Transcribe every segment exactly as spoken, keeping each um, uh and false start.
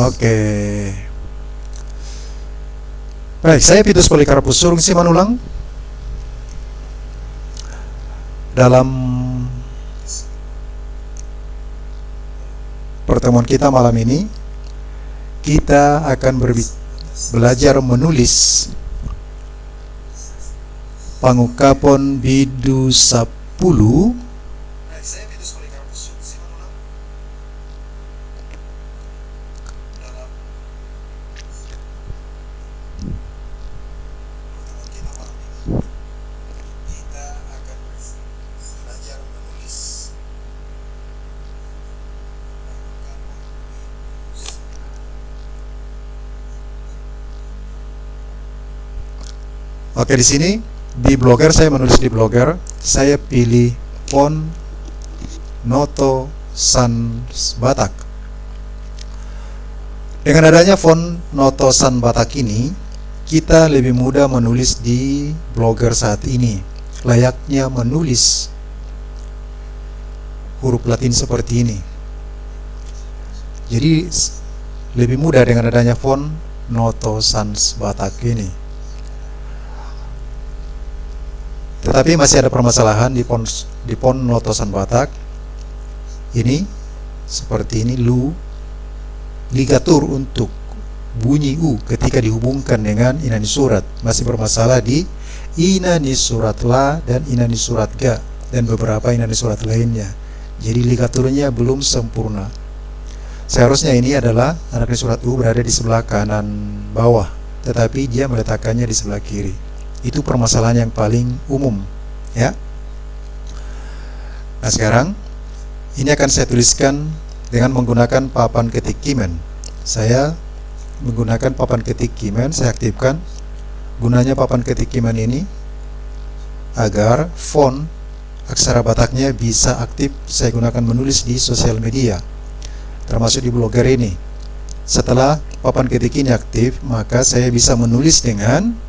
Oke. Baik, saya Pitus Polikarpus Surung Simanullang. Dalam pertemuan kita malam ini, kita akan berbi-, belajar menulis pangungkapon bindu sampulu. Oke, di sini di Blogger, saya menulis di Blogger, saya pilih font Noto Sans Batak. Dengan adanya font Noto Sans Batak ini, kita lebih mudah menulis di Blogger saat ini, layaknya menulis huruf Latin seperti ini. Jadi, s-, lebih mudah dengan adanya font Noto Sans Batak ini. Tetapi masih ada permasalahan di font, di font Noto Sans Batak ini, seperti ini, lu, ligatur untuk bunyi u ketika dihubungkan dengan ina ni surat masih bermasalah di ina ni surat la dan ina ni surat ga dan beberapa ina ni surat lainnya. Jadi ligaturnya belum sempurna. Seharusnya ini adalah anak ni surat u berada di sebelah kanan bawah, tetapi dia meletakkannya di sebelah kiri. Itu permasalahan yang paling umum, ya. Nah, sekarang ini akan saya tuliskan dengan menggunakan papan ketik Keyman. Saya menggunakan papan ketik Keyman, saya aktifkan. Gunanya papan ketik Keyman ini agar font aksara Bataknya bisa aktif saya gunakan menulis di sosial media, termasuk di Blogger ini. Setelah papan ketik ini aktif, maka saya bisa menulis dengan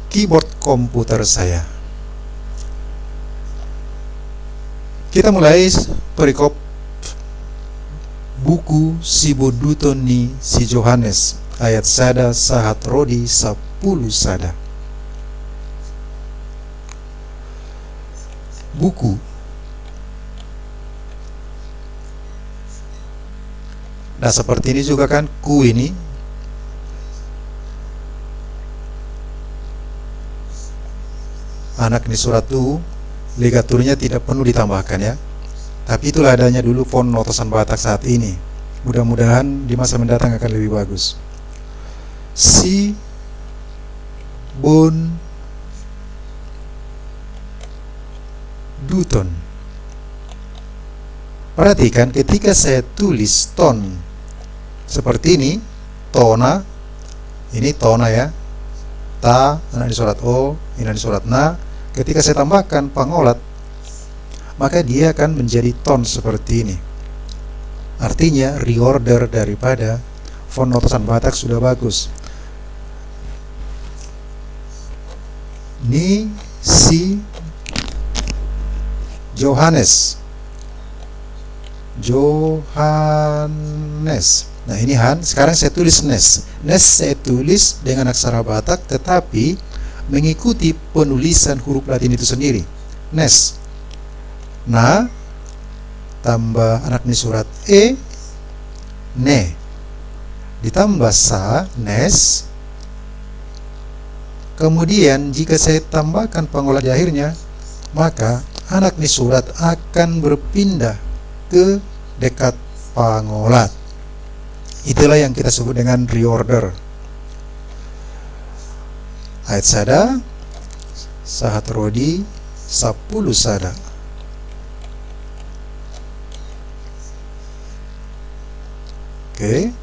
keyboard komputer saya. Kita mulai perikop buku Sibonduton ni si Johannes, ayat sada sahat ro di sampulu sada. Buku. Nah, seperti ini juga kan, ku ini. Anak ni surat u, ligaturnya tidak perlu ditambahkan, ya. Tapi itulah adanya dulu font Noto Sans Batak saat ini. Mudah-mudahan di masa mendatang akan lebih bagus. Sibonduton. Perhatikan ketika saya tulis ton seperti ini, tona, ini tona ya, ta, anak ni surat o, ina ni surat na, ketika saya tambahkan pangolat, maka dia akan menjadi ton seperti ini. Artinya reorder daripada font Noto Sans Batak sudah bagus. Ni si Johannes. Johannes. Nah, ini han. Sekarang saya tulis nes. Nes saya tulis dengan aksara Batak, tetapi mengikuti penulisan huruf Latin itu sendiri. Nes. Na, tambah anak ni surat e, ne. Ditambah sa, nes. Kemudian, jika saya tambahkan pangolat di akhirnya, maka anak ni surat akan berpindah ke dekat pangolat. Itulah yang kita sebut dengan reorder. Ayat sada sahat ro di sampulu sada. Oke.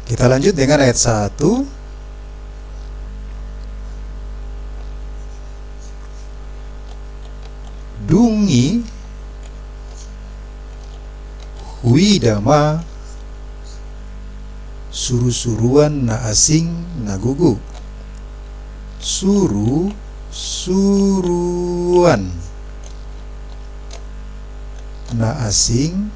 Kita lanjut dengan ayat satu. Dung i huida ma surusuruan na asing na gogo. Surusuruan na asing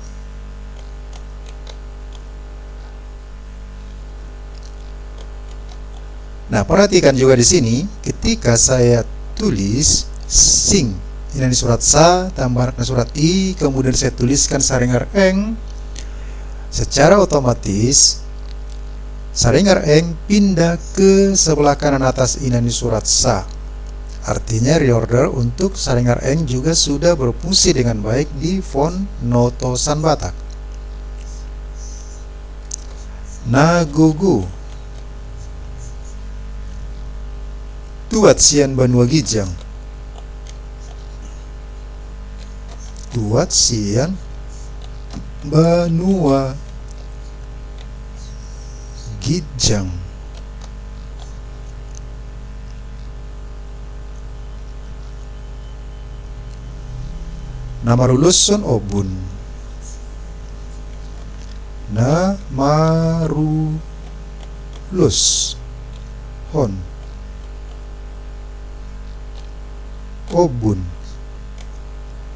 Nah, perhatikan juga di sini, ketika saya tulis sing, ini di surat sa, tambah anak di surat i, kemudian saya tuliskan saringar eng, secara otomatis saringar eng pindah ke sebelah kanan atas ini di surat sa. Artinya reorder untuk saringar eng juga sudah berfungsi dengan baik di font Noto San Batak. Na gogo. Tuat sian banua ginjang. Tuat sian banua ginjang. Na marulus on ombun. Na marulus on ombun.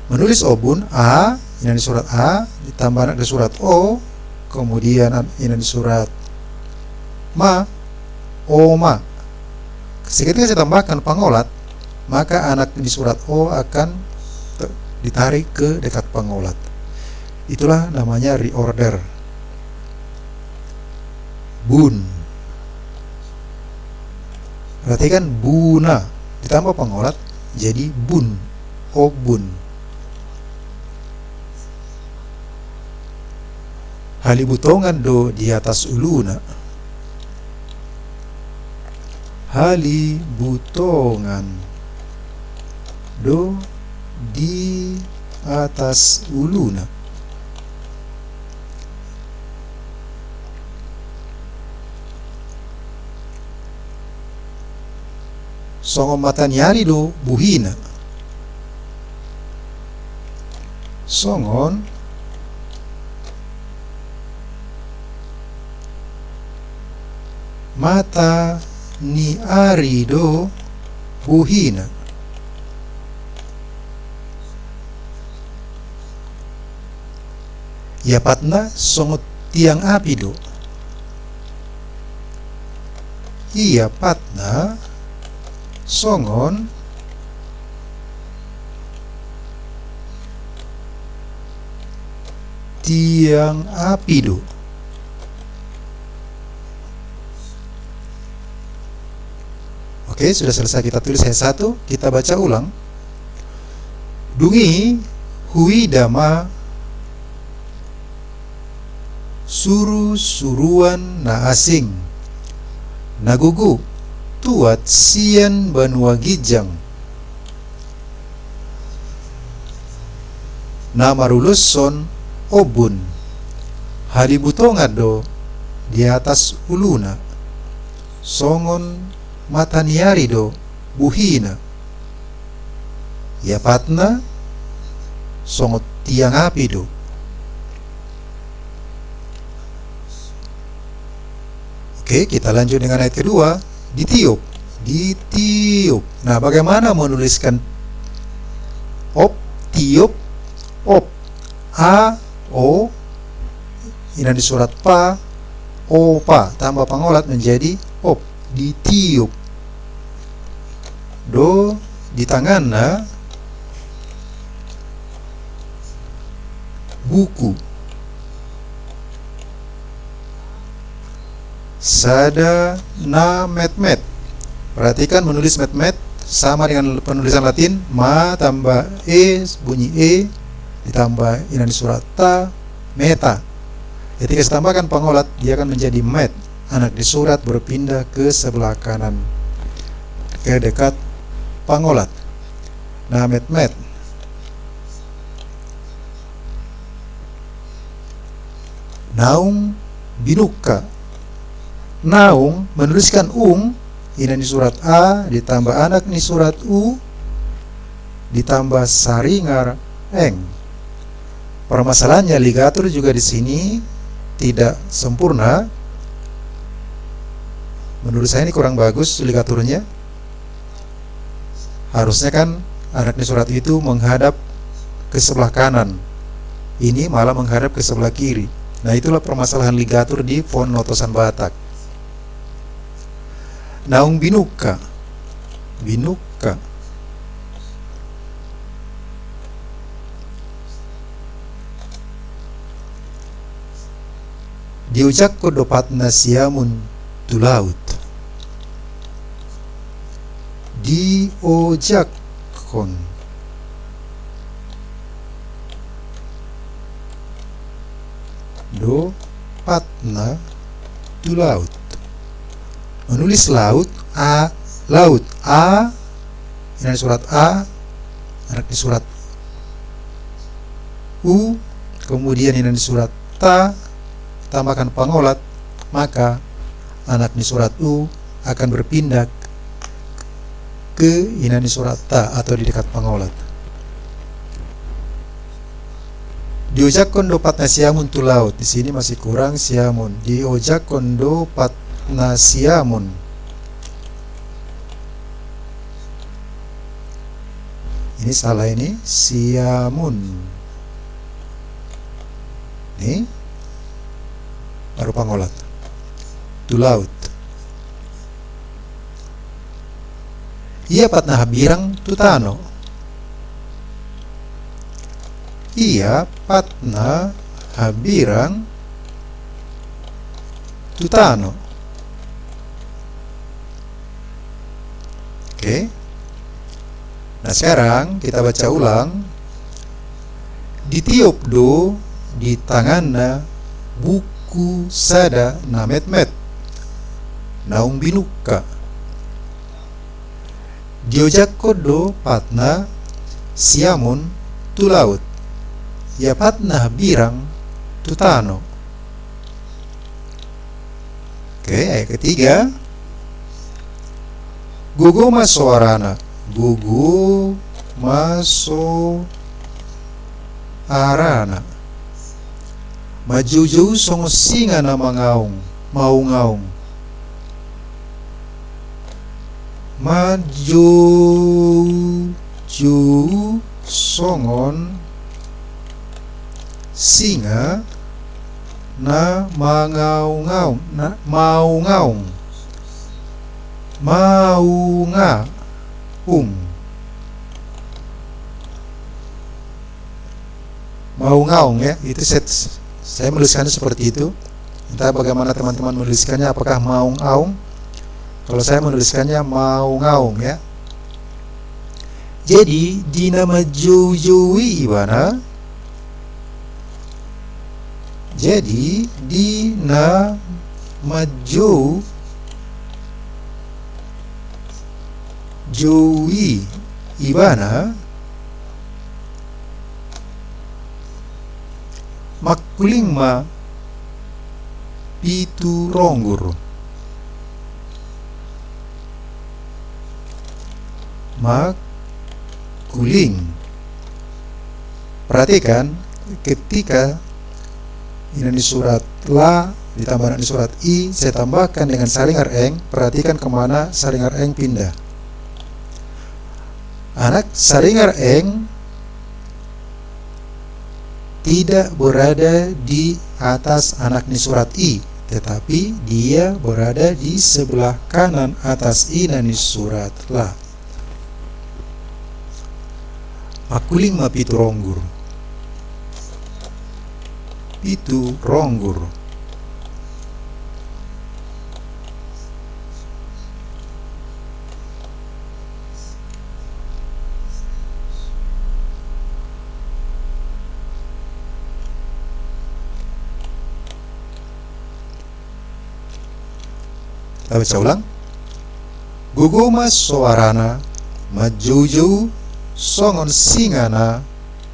Menulis ombun, a, ini di surat a, ditambah anak di surat o, kemudian an-, ini di surat ma, oma. Seketika saya tambahkan pangolat, maka anak di surat o akan te-, ditarik ke dekat pangolat. Itulah namanya reorder. Bun. Perhatikan, buna. Ditambah pangolat, jadi bun. Ombun. Halibutongan do di atas uluna. Halibutongan do di atas uluna. Songon mata ni ari do buhina. Songon mata ni ari do buhina. Iapatna songon tiang api do. Iapatna songon tiang api do. Oke, sudah selesai kita tulis ayat satu, kita baca ulang. Dung i huida ma surusuruan na asing. Na gogo, tuat sian banua ginjang. Na marulus on ombun. Halibutongan do di atas uluna. Songon mata ni ari do buhina. Iapatna songon tiang api do. Oke, kita lanjut dengan ayat kedua. Ditiup. Ditiup. Nah, bagaimana menuliskan op, tiup, op? A, o, ini di surat pa, opa, tambah pangolat menjadi op. Ditiup. Do di tanganna buku. Sada na metmet. Perhatikan, menulis metmet sama dengan penulisan Latin, ma tambah e, bunyi e, ditambah ini di surat ta, meta. Ketika saya tambahkan pangolat, dia akan menjadi met. Anak di surat berpindah ke sebelah kanan, ke dekat pangolat. Na metmet. Naung binungka. Naung menuliskan ung, ini di surat a, ditambah anak ni surat u, ditambah saringar eng. Permasalahannya, ligatur juga di sini tidak sempurna. Menurut saya ini kurang bagus ligaturnya. Harusnya kan anak ni surat itu menghadap ke sebelah kanan. Ini malah menghadap ke sebelah kiri. Nah, itulah permasalahan ligatur di font Noto San Batak. Naung binungka. Binungka. Diojakhon do patna siamun tu laut. Diojakhon do patna tu laut. Menulis laut, a, laut, a, inang ni surat a, anak ni surat u, kemudian inang ni surat ta, tambahkan pangolat, maka anak ni surat u akan berpindah ke inang ni surat ta atau di dekat pangolat. Diojakhon do patna siamun tu laut. Di sini masih kurang siamun. Diojakhon do patna siamun. Ini salah ini. Siamun. Ini baru pangolat. Tu laut. Ia patna hambirang tu tano. Ia patna hambirang tu tano. Oke. Nah, sekarang kita baca ulang. Ditiop do di tanganna buku sada na metmet, naung binungka. Diojakhon do patna siamun tu laut. Ia patna hambirang tu tano. Oke, ayat ketiga. Gogo ma soarana. Gogo ma soarana. Manjoujou songon singa na mangaung, maungaung. Manjoujou songon singa na mangaungaung, na maungaung. Maungaung. Maungaung, ya, itu saya, saya menuliskannya seperti itu. Entah bagaimana teman-teman menuliskannya, apakah maungaung? Kalau saya menuliskannya maungaung, ya. Jadi, di na manjoujoui ibana. Jadi, di na manjou, joui ibana, mangkuling ma pitu ronggur. Mangkuling. Perhatikan, ketika inang ni surat la ditambah anak ni surat i, saya tambahkan dengan saringar eng, perhatikan kemana saringar eng pindah. Anak saringar eng tidak berada di atas anak ni surat i, tetapi dia berada di sebelah kanan atas inang ni surat la. Mangkuling ma pitu ronggur. Pitu ronggur. Kita baca ulang. Gogo ma soarana, manjoujou songon singa na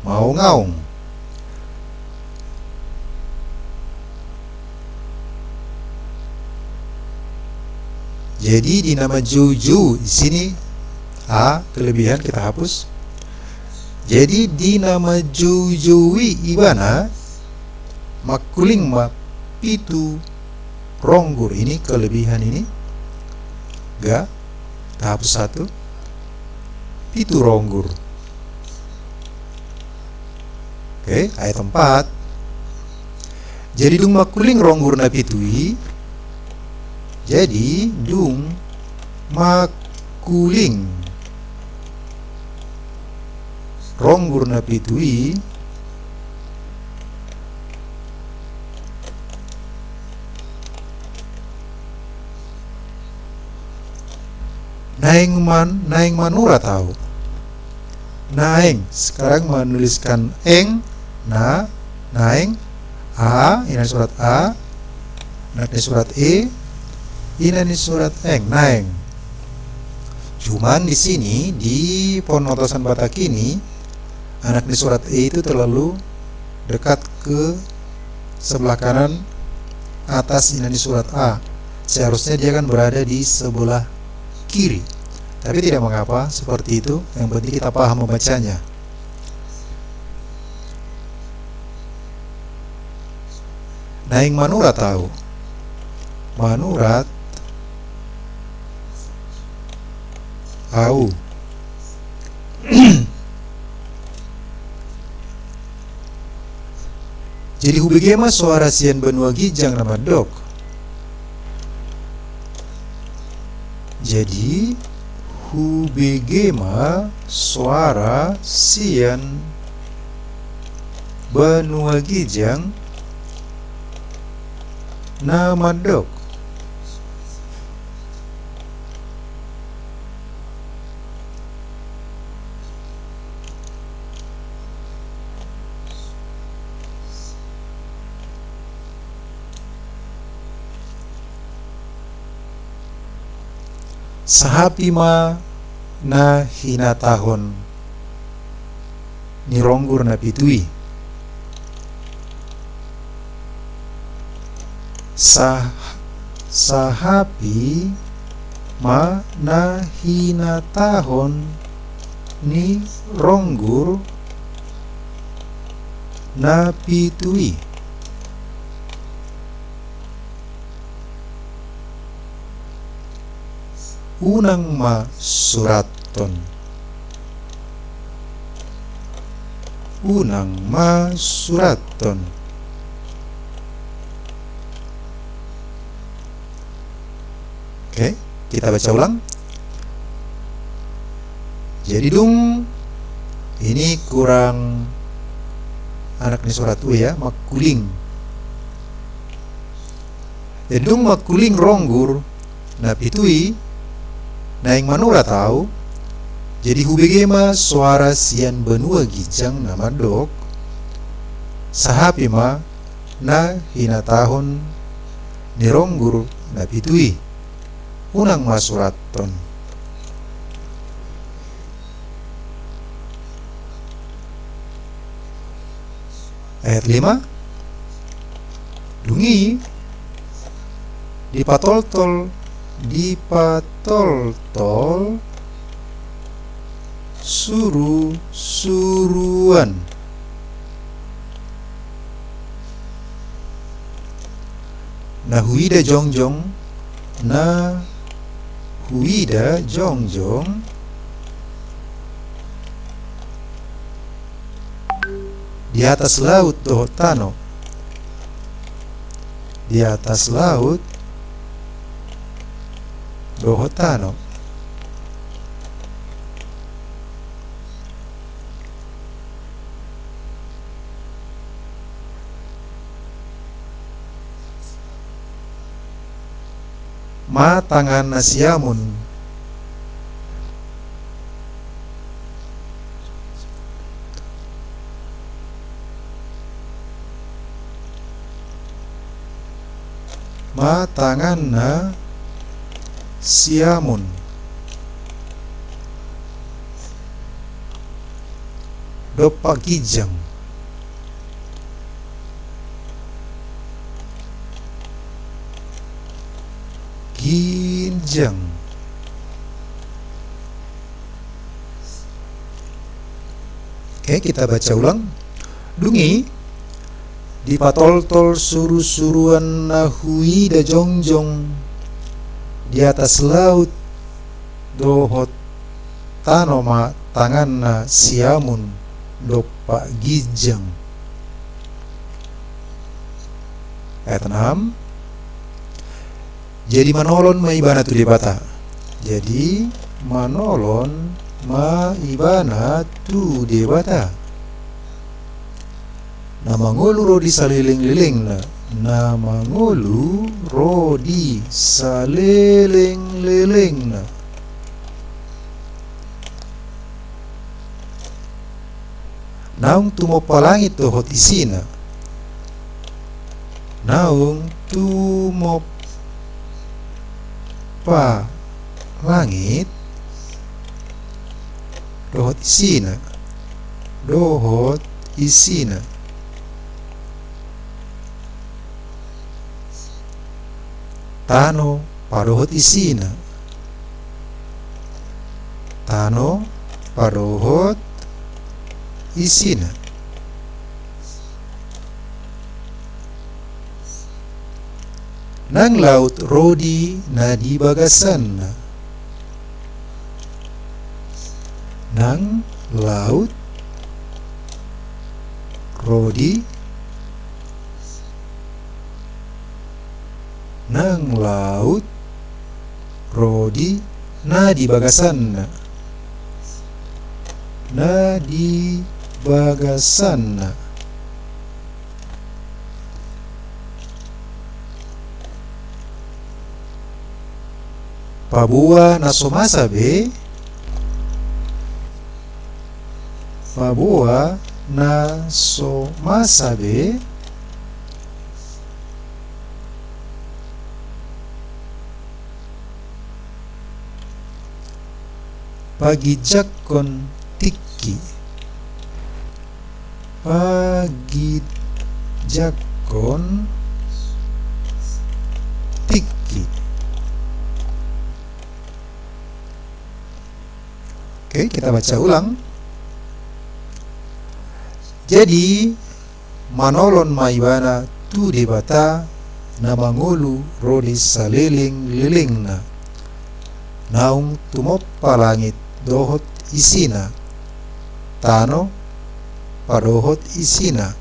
maungaung. Jadi, di na manjoujou, di sini a, kelebihan, kita hapus. Jadi, di na manjoujoui ibana, mangkuling ma pitu ronggur. Ini kelebihan ini. Ga, kita hapus satu. Pitu ronggur. Oke, ayat empat. Jadi dung mangkuling ronggur na pitu i, jadi dung Mangkuling ronggur na pitu i, naeng man-, naeng manurat ahu. Naeng, sekarang menuliskan eng, na, naeng, a, inna ni surat a, anak ni surat e, inna ni surat eng, naeng. Cuman di sini, di font Otosan Batak ini, anak ni surat e itu terlalu dekat ke sebelah kanan atas inna ni surat a. Seharusnya dia kan berada di sebelah kiri. Tapi tidak mengapa, seperti itu. Yang penting kita paham membacanya. Naeng manurat ahu. Manurat ahu. Jadi hubege ma soara sian banua ginjang na mandok. Jadi hubege ma soara sian banua ginjang na mandok. Sahapi ma na hinatahon ni ronggur na pitu i. Sah-, sahapi ma na hinatahon ni ronggur na pitu i. Unang ma surathon. Unang ma surathon. Oke, kita baca ulang. Jadi dung, ini kurang anak ni surat u ya, mangkuling. Jadi dung mangkuling ronggur na pitu i, naeng manurat ahu. Jadi hubege ma soara sian banua ginjang na mandok. Sahapi ma na hinatahon ni ronggur na pitu i. Unang ma surathon. Ayat lima. Dung i dipatoltol, dipatoltol suru-suruan na huida jongjong, na huida jongjong di atas laut dohot tano. Di atas laut dohot tano. Ma tangan na siamun. Ma tangan na siamun dompak ginjang. Ginjang. Oke, kita baca ulang. Dung i dipatoltol suru-suruan na huida jongjong di atas laut dohot tano ma tangan na siamun dompak ginjang. Ayat enam. Jadi manolon ma ibana tu Debata. Jadi, manolon ma ibana tu Debata. Na mangolu ro di saleleng-lelengna, na mangolu ro di saleleng-lelengna. Naung tumompa langit dohot isina. Naung tumompa langit dohot isina. Dohot isina. Tano padohot isina. Tano padohot isina. Nang laut ro di na di bagasanna. Nang laut ro di Nang laut ro di na di bagasanna. Na di bagasanna. Paboa na so masa be. Paboa na so masa be. Paginjangkon tingki. Paginjangkon tingki. Oke, kita baca ulang. Jadi, manolon ma ibana tu Debata na mangolu ro di saleleng-lelengna. Naung tumompa langit dohot isina, tano padohot isina,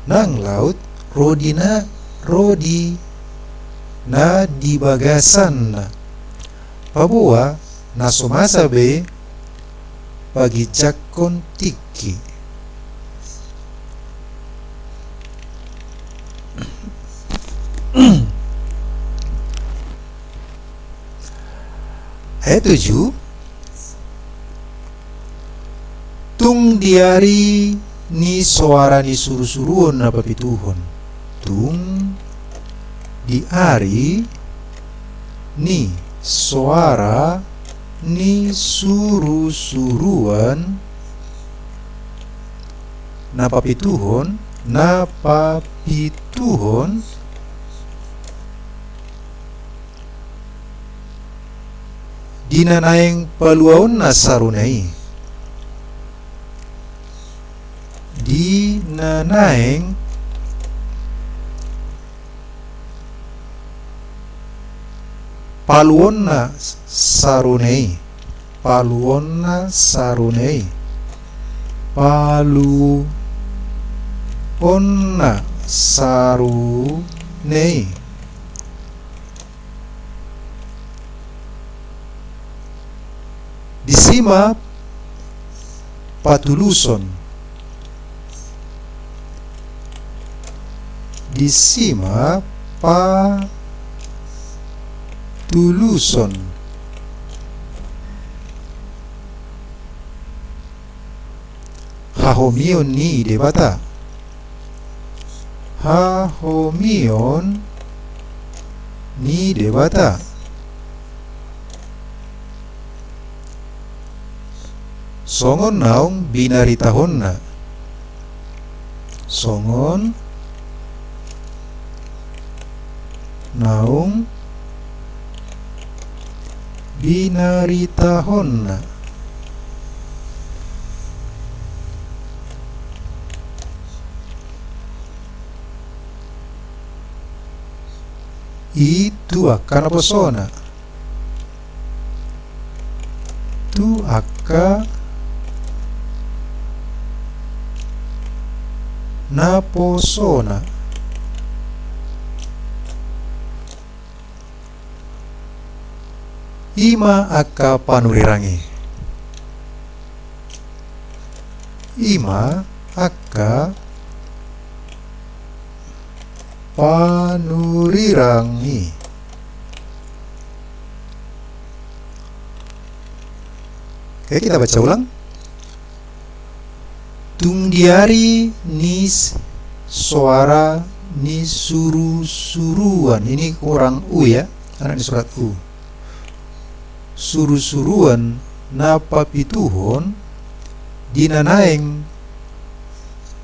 nang laut ro di na, ro di na di bagasanna. Paboa na so masa be paginjangkon tingki. Ayat tujuh. Tung di ari ni soara ni surusuruon na papituhon. Tung di ari ni soara ni surusuruon na papituhon, na papituhon. Di na naeng paluaonna sarune i. Di na naeng paluaonna sarune i. Paluaonna sarune i. Paluaonna sarune i. Disi ma patuluson. Disi ma patuluson. Hahomion ni Debata. Hahomion ni Debata. Songon naung binaritahonna. Songon naung binaritahonna. I tu angka naposona. Tu angka naposona. I ma angka panurirang i. I ma angka panurirang i. Oke, kita baca ulang. Tung di ari ni s-, soara ni surusuruan. Ini kurang u ya, karena ini surat u. Surusuruan na papituhon di na naeng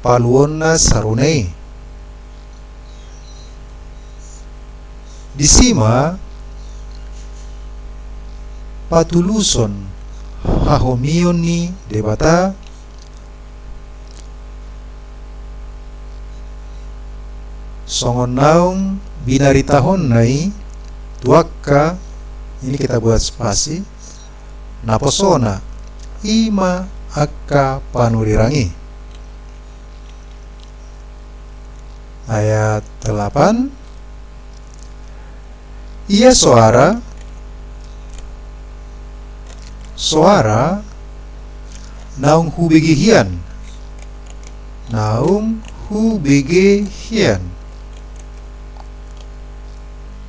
paluonna sarona i. Disi ma patuluson hahomion ni Debata, songon naung binaritahonna i tu angka, ini kita buat spasi, naposona, i ma angka panurirang i. Ayat delapan. Ia soara, soara naung hubege hian, naung hubege hian.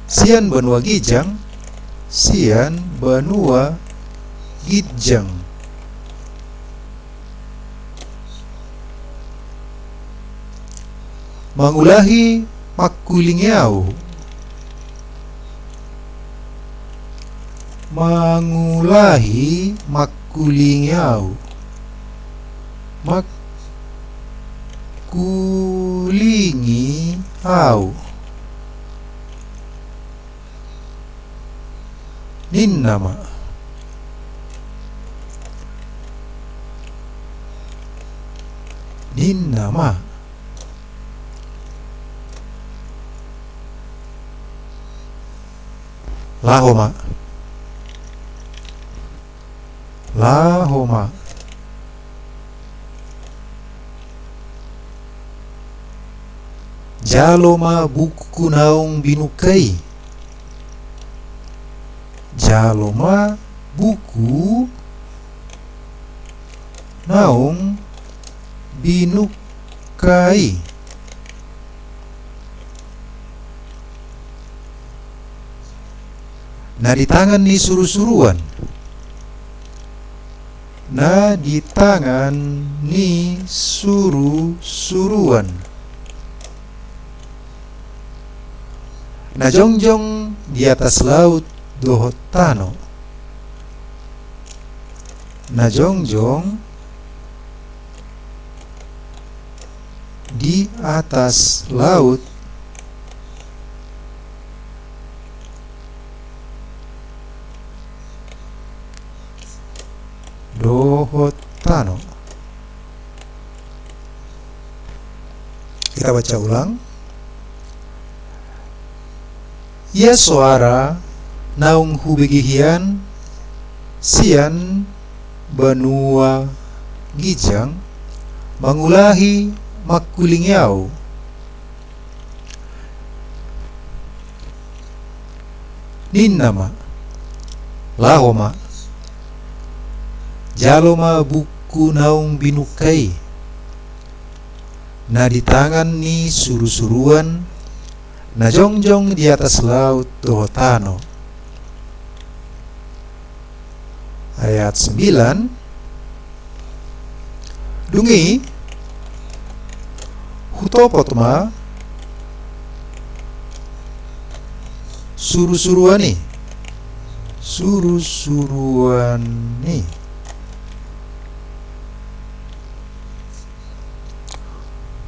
Sian banua ginjang, sian banua ginjang. Mangulahi mangkulingi au. Mangulahi mangkulingi au. Mangkulingi au. Ninna ma. Ninna ma. Laho ma. Laho ma. Jalo ma buku naung binungka i. Jalo ma buku naung binungka i. Na di tangan ni surusuruan. Na di tangan ni surusuruan. Na jongjong di atas laut dohot tano. Na jongjong di atas laut dohot tano. Kita baca ulang. Ia soara naung hubege hian sian banua ginjang mangulahi mangkulingi au. Ninna ma, laho ma, jalo ma buku naung binungka i, na di tangan ni surusuruan, na jongjong di atas laut dohot tano. Ayat sembilan. Dung i hutopot ma surusuruan i. Surusuruan i.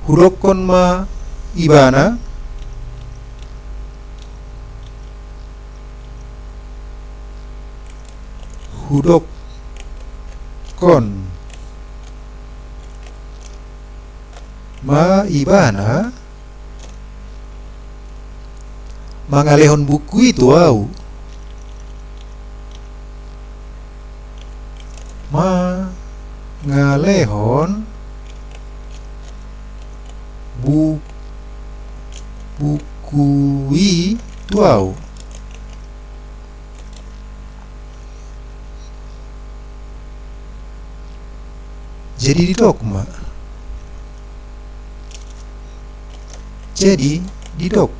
Hudokkon ma ibana. Hudokkon ma ibana mangalehon buku i tu au. Mangalehon bu-, buku i tu au. Jadi didok ma. Jadi didok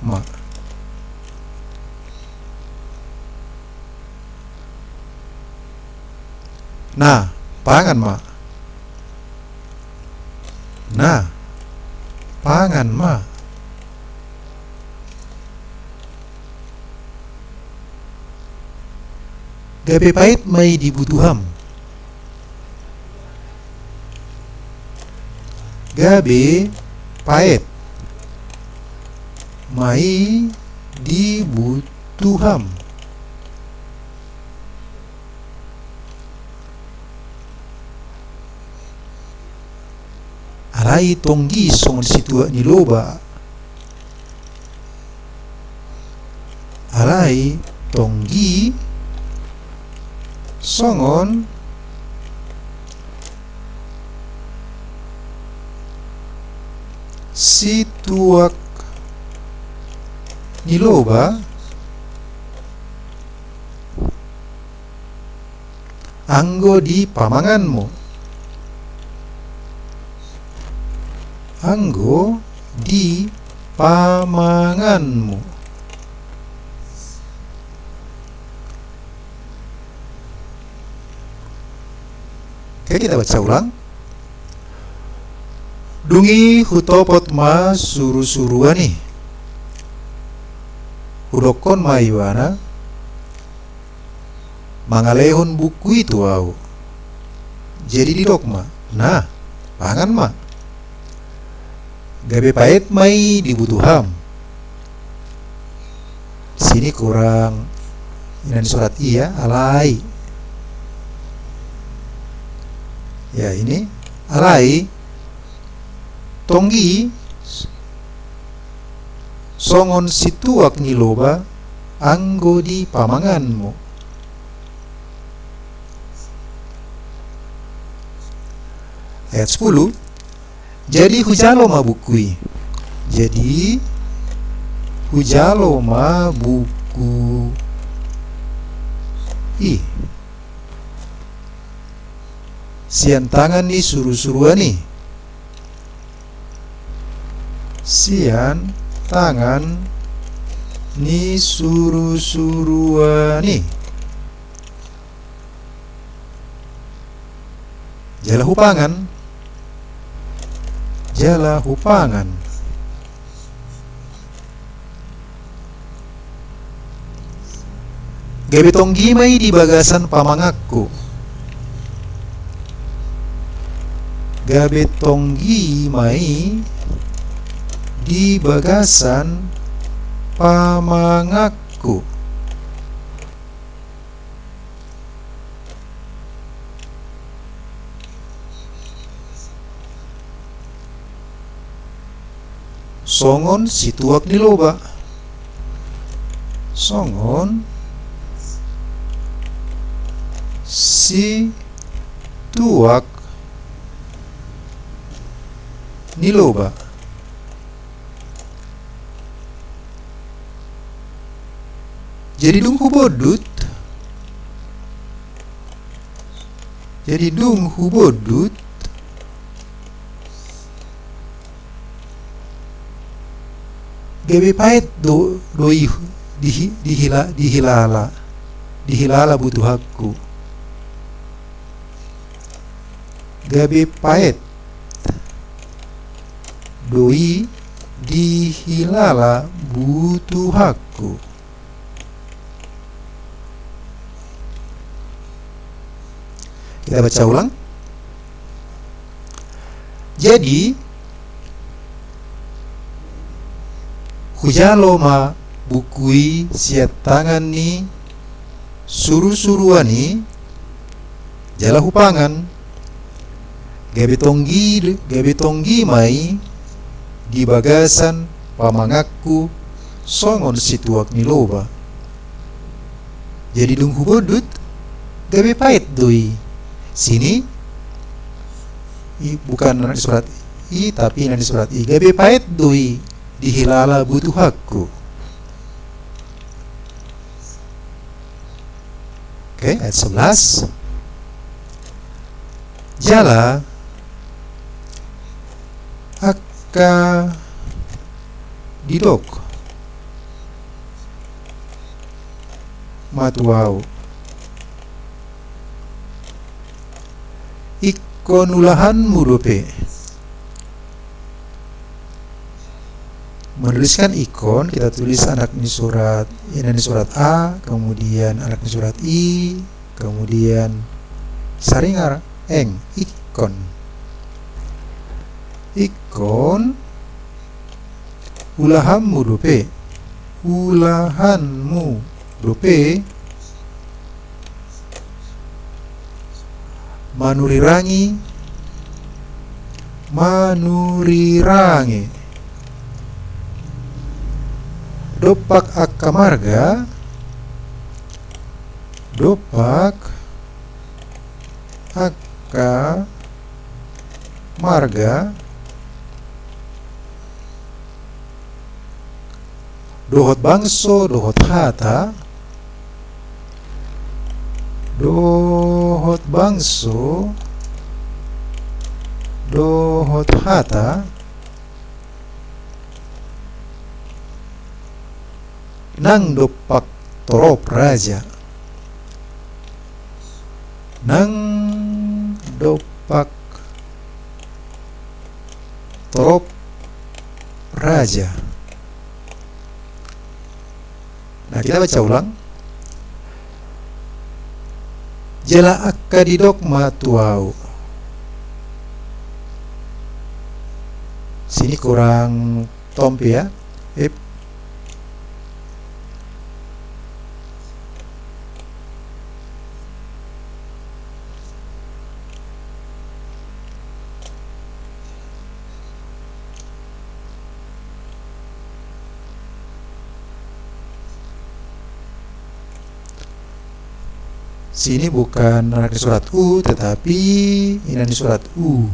ma. Na, pangan ma. Na, pangan ma. Gabe paet ma i di butuham. Gabe paet ma i di butuham. Alai tonggi songon situak ni loba. Alai tonggi songon situak ni loba. Anggo di pamanganmu. Anggo di pamanganmu. Oke, kita baca ulang. Dung i hutopot ma surusuruan i. Hudokkon ma ibana, mangalehon buku i tu ahu. Jadi didok ma, na, pangan ma. Gabe paet ma i di butuham. Sini kurang, ini surat i ya, alai. Ya, ini alai. Tonggi songon situak ni loba anggo di pamanganmu. Ayat sepuluh. Jadi hujalo ma buku i. Jadi hujalo ma buku i sian tangan ni surusuruan i. Sian tangan ni surusuruan i. Jala hupangan. Jala hupangan. Gabe tonggi ma i di bagasan pamanganku. Gabe tonggi ma i di bagasan pamanganku. Songon situak ni loba. Songon situak ni loba. Jadi dung hubondut. Jadi dung hubondut. Gabe paet do, do i, di, di hila, di hilala. Di hilala butuhakku. Gabe paet do i di hilala butuhakku. Kita baca ulang. Jadi, hujalo ma buku i sian tangan ni surusuruan i, jala hupangan. Gabe tonggi, gabe tonggi ma i di bagasan pamanganku songon situak ni loba. Jadi dung hubondut, gabe paet do i. Sini, i, bukan na di surat i, tapi na di surat i. Gabe paet do i di hilala butuhakku. Oke, ayat sebelas. Jala angka didok ma tu ahu, ingkon ulahanmu dope. Menuliskan ingkon, kita tulis anak ni surat, inna ni surat a, kemudian anak ni surat i, kemudian saringar eng, ingkon. Ingkon ulahanmu dope. Ulahanmu dope manurirangi, manurirangi dompak angka marga, dompak angka marga, dohot bangso, dohot hata, dohot bangso, dohot hata, nang dompak torop raja. Nang dompak torop raja. Nah, kita baca ulang. Jala angka didok ma tu ahu. Sini kurang tompi ya. Ip. Sini bukan anak ni surat u, tetapi inna ni surat u.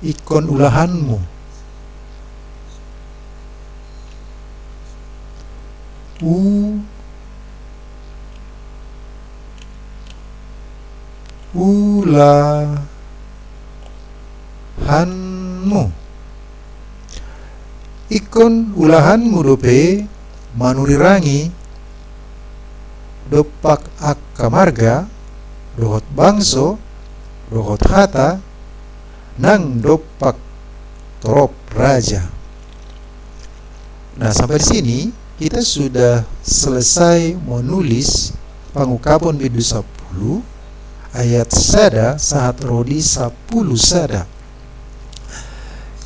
Ingkon ulahanmu. U, ulahanmu. Ingkon ulahanmu dope manurirangi dompak angka marga, dohot bangso, dohot hata, nang dompak torop raja. Nah, sampai di sini kita sudah selesai menulis Pangungkapon bindu sampulu ayat sada sahat ro di sampulu sada.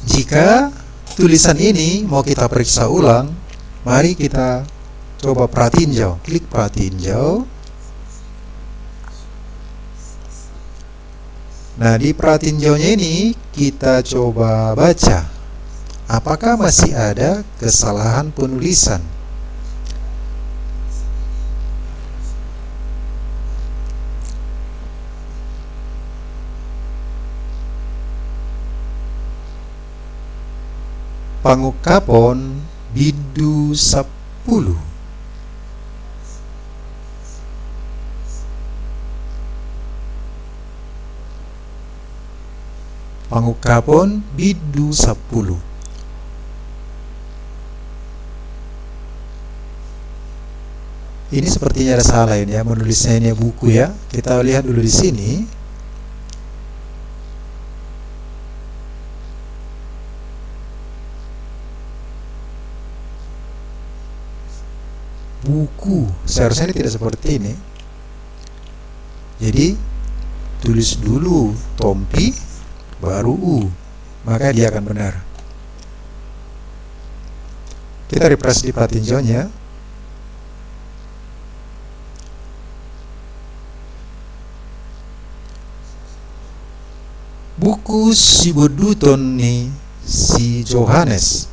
Jika tulisan ini mau kita periksa ulang, mari kita coba pratinjau. Klik pratinjau. Nah, di pratinjaunya ini kita coba baca. Apakah masih ada kesalahan penulisan? Pangungkapon bindu sampulu. Pangungkapon bindu sampulu. Ini sepertinya ada salah ini ya, menulisnya ini ya, buku ya. Kita lihat dulu di sini. Buku, seharusnya ini tidak seperti ini. Jadi, tulis dulu tompi, baru u, maka dia akan benar. Kita refresh di pratinjaunya. Buku Sibonduton ni si Johannes,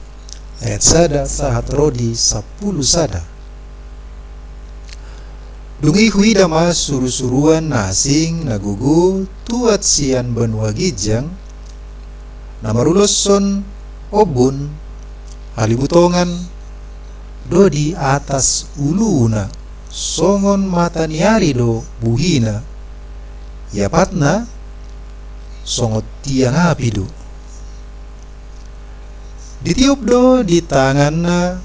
ayat sada sahat ro di sampulu sada. Dung i huida ma surusuruan na asing na gogo tuat sian banua ginjang, na maruloshon ombun halibutongan do di atas uluna, songon mata ni ari do buhina, iapatna songon tiang api do. Ditiop do di tanganna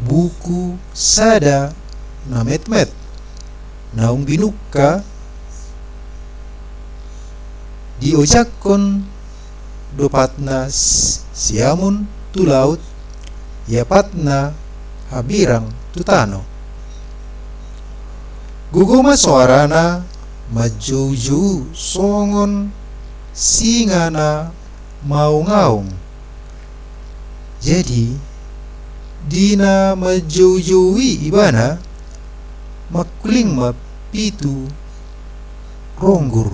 buku sada na metmet, naung binungka, diojakhon do patna s-, siamun tu laut, iapatna hambirang tu tano. Gogo ma soarana manjoujou songon singa na maungaung. Jadi, di na manjoujou i ibana, mangkuling ma pitu ronggur.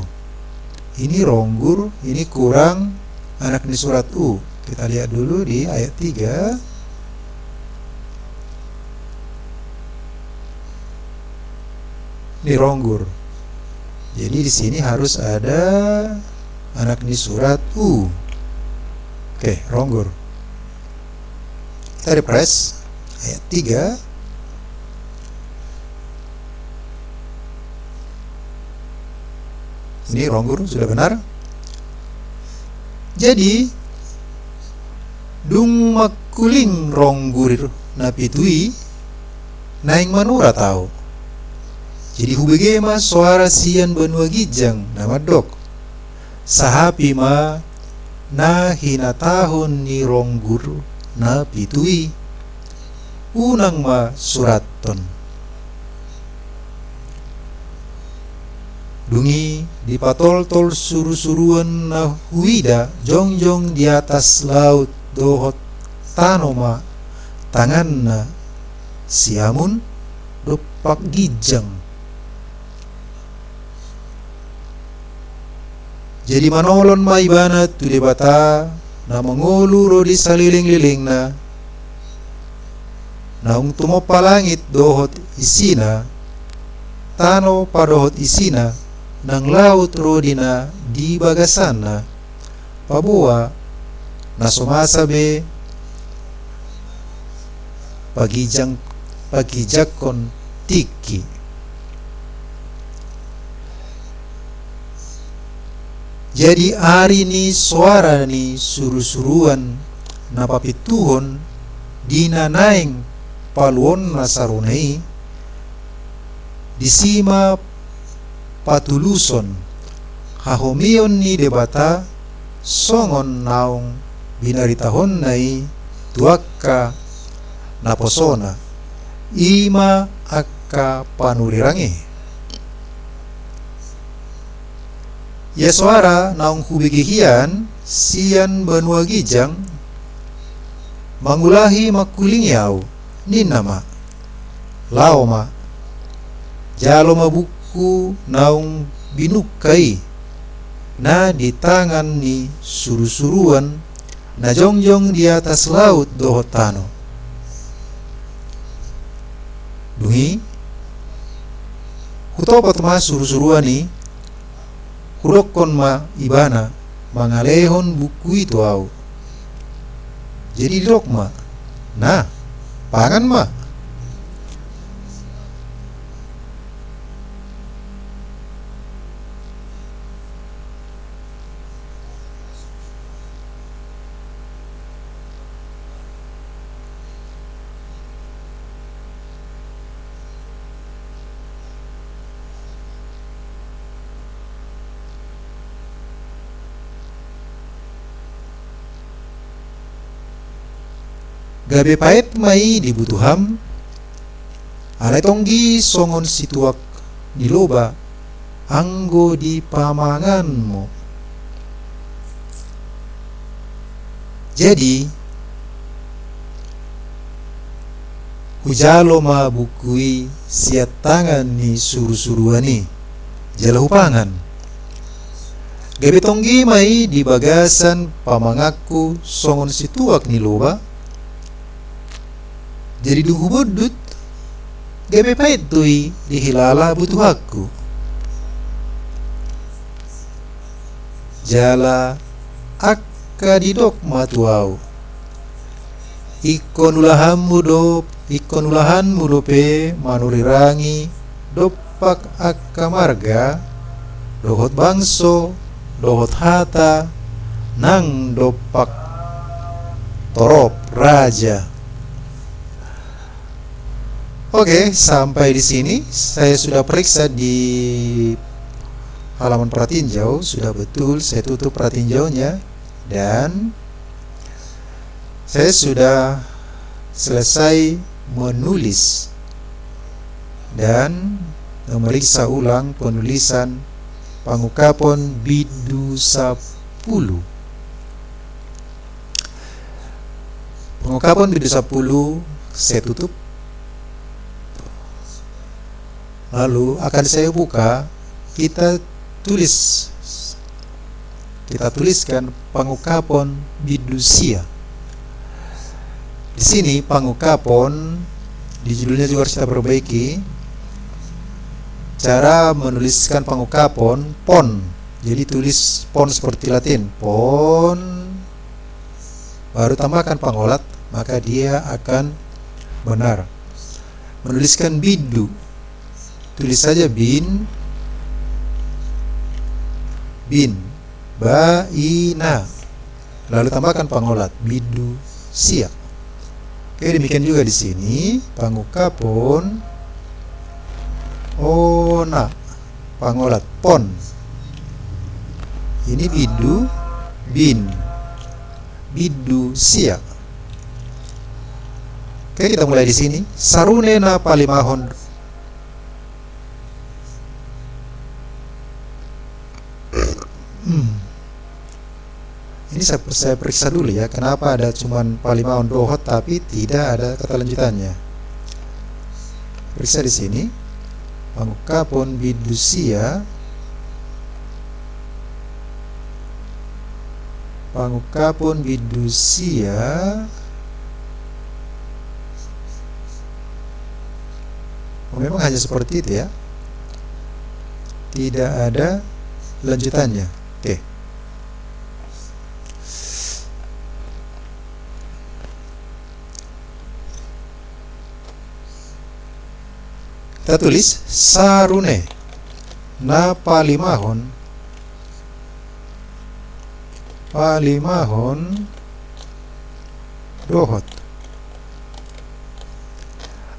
Ini ronggur, ini kurang anak ni surat u. Kita lihat dulu di ayat tiga. Ini ronggur. Jadi di sini harus ada anak ni surat u. Oke, ronggur. Kita refresh ayat tiga. Ini ronggur sudah benar. Jadi, dung mangkuling ronggur na pitu i, naeng manurat ahu. Jadi hubege ma soara sian banua ginjang na mandok: Sahapi ma na hinatahon ni ronggur na pitu i, unang ma surathon. Dung i dipatoltol surusuruan na huida jongjong di atas laut dohot tano ma tanganna siamun dompak ginjang. Jadi manolon ma ibana tu Debata na mangolu ro di salelenglelengna, naung tumompa langit dohot isina, tano padohot isina, nang laut ro di na di bagasanna, paboa na so masa be pagijang-, pagijanghon tingki. Jadi ari ni soara ni surusuruan na papintuhon di na naeng paluonna sarona i, disi ma patuluson hahomion ni Debata songon naung binaritahonna i tu angka naposona, i ma angka panurirang i. Ia soara naung hubege hian sian banua ginjang mangulahi mangkulingi ahu, ninna ma: Laho ma, jalo ma buku naung binungka i, na di tangan ni surusuruan na jongjong di atas laut dohot tano. Dung i hutopot ma surusuruan i, hudokkon ma ibana mangalehon buku i tu ahu. Jadi didok ma: Na, pangan ma. Gabe paet ma i di butuham, alai tonggi songon situak ni loba anggo di pamanganmu. Jadi hujalo ma buku i sian tangan ni surusuruan i, jala hupangan. Gabe tonggi ma i di bagasan pamanganku songon situak ni loba. Jadi dung hubondut, gabe paet do i di hilala butuhangku. Jala ak-, angka didok ma tu ahu. Ingkon ulahanmu do, ingkon ulahanmu dope manurirangi dompak angka marga, dohot bangso, dohot hata, nang dompak torop raja. Oke, sampai di sini saya sudah periksa di halaman pratinjau, sudah betul saya tutup pratinjaunya, dan saya sudah selesai menulis dan memeriksa ulang penulisan pangungkapon bindu sampulu. Pangungkapon bindu sampulu saya tutup. Lalu akan saya buka, kita tulis, kita tuliskan pangungkapon bindu sia. Di sini pangungkapon, di judulnya juga harus kita perbaiki. Cara menuliskan pangungkapon, pon. Jadi tulis pon seperti Latin, pon, baru tambahkan pangolat, maka dia akan benar. Menuliskan bindu, tulis saja bin, bin, ba, i, na, lalu tambahkan pangolat, bindu sia. Oke, demikian juga di sini, pangungkapon, ona, pangolat, pon. Ini bindu, bin, bindu sia. Oke, kita mulai di sini. Sarune na palimahon. Hmm. Ini saya, saya periksa dulu ya, kenapa ada cuman palimahon dohot tapi tidak ada kata lanjutannya. Periksa di sini. Pangungkapon bindu sia. Pangungkapon bindu sia. Oh, memang hanya seperti itu ya. Tidak ada lanjutannya. Oke. Kita tulis sarune na palimahon, palimahon dohot.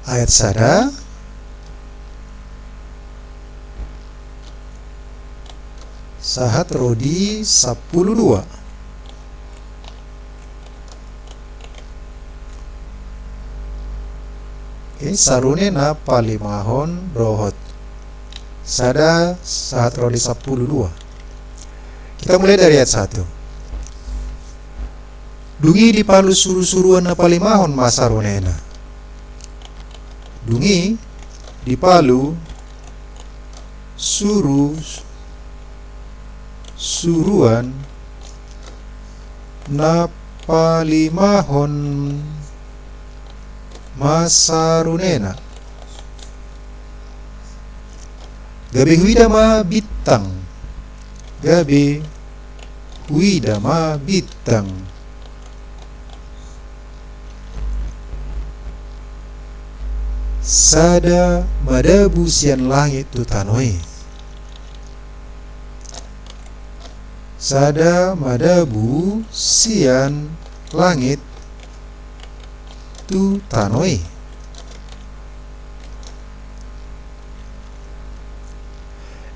Ayat sada sahat ro di sampulu dua. Oke, sarune na palimahon dohot. Sada sahat ro di sampulu dua. Kita mulai dari ayat satu. Dung i dipalu surusuruan na palimahon ma sarunena. Dung i dipalu suru, suruan na palimahon ma sarunena. Gabe huida ma bintang. Gabe huida ma bintang. Sada madabu sian langit tu tano i. Sada madabu sian langit tu tano i.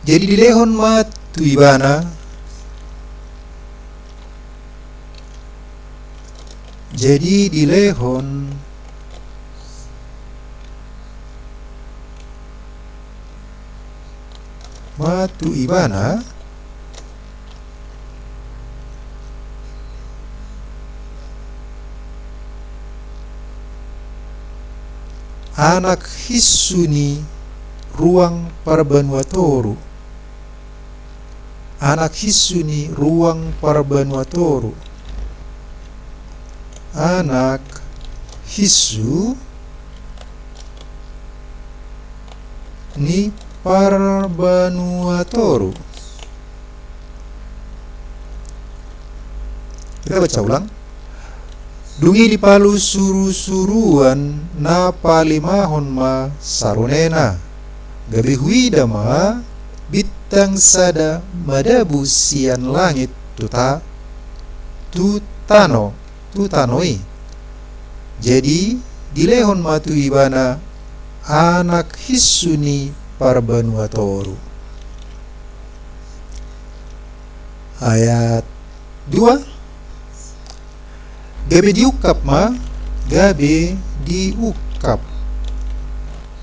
Jadi dilehon ma tu ibana. Jadi dilehon ma tu ibana anak hinsu ni ruang parbanua toru. Anak hinsu ni ruang parbanua toru. Anak hinsu ni parbanua toru. Baca ulang. Dung i dipalua surusuruan na palimahon ma saronena. Gabe huida ma bintang sada madabu sian langit tu ta-, tu tano, tu tano i. Jadi dilehon ma tu ibana anak hinsu ni parbanua toru. Ayat dua. Gabe diungkap ma, gabe diungkap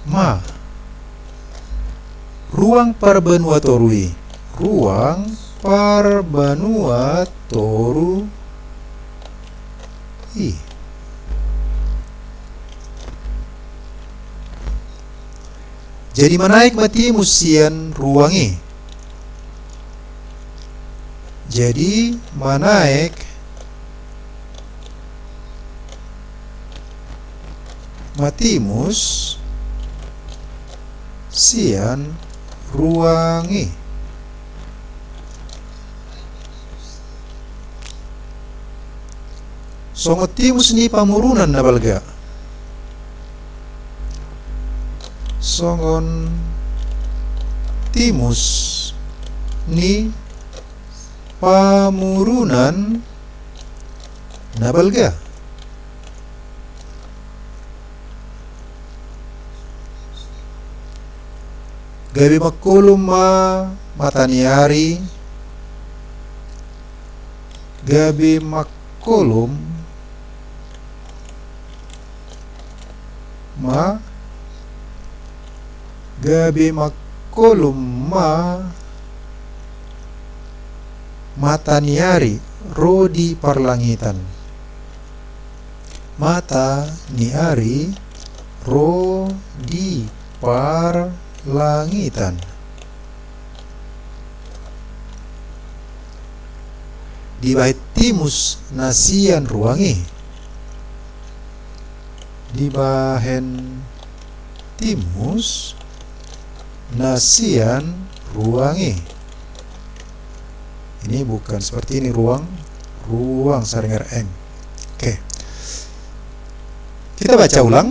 ma ruang parbanua toru i, ruang parbanua toru i. Jadi manaek ma timus sian ruang i. Jadi manaek ma timus sian ruang i. Songon timus ni pamurunan na balga. Songon timus ni pamurunan na balga. Gabe mangkolom ma mata ni ari, gabe mangkolom ma, gabe mangkolom ma mata ni ari ro di parlangitan. Mata ni ari ro di parlangitan. Dibahen timus na sian ruang i. Dibahen timus na sian ruang i. Ini bukan seperti ini ruang, ruang saringar eng. Oke. Kita baca ulang.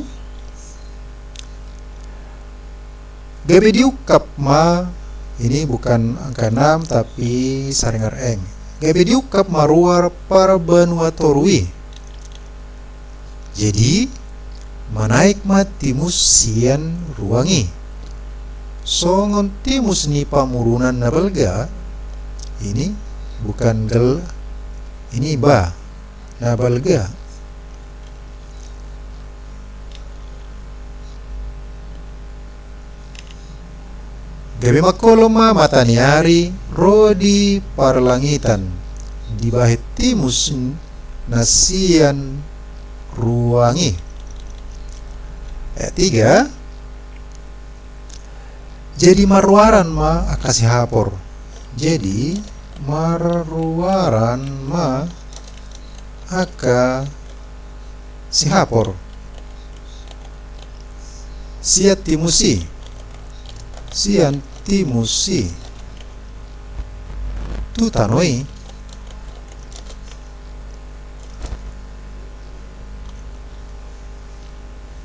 Gabe diungkap ma, ini bukan angka enam tapi saringar eng. Gabe diungkap ma ruang parbanua toru i. Jadi manaek ma timus sian ruang i. Songon timus ni pamurunan na balga, ini bukan gel, ini ba, na balga. Gabe mangkolom ma mata ni ari ro di parlangitan, dibahen timus na sian ruang i. Ayat tiga. Jadi marroaran ma angka sihapor. Jadi marroaran ma angka sihapor sian timus i, sian timus i tu tano i.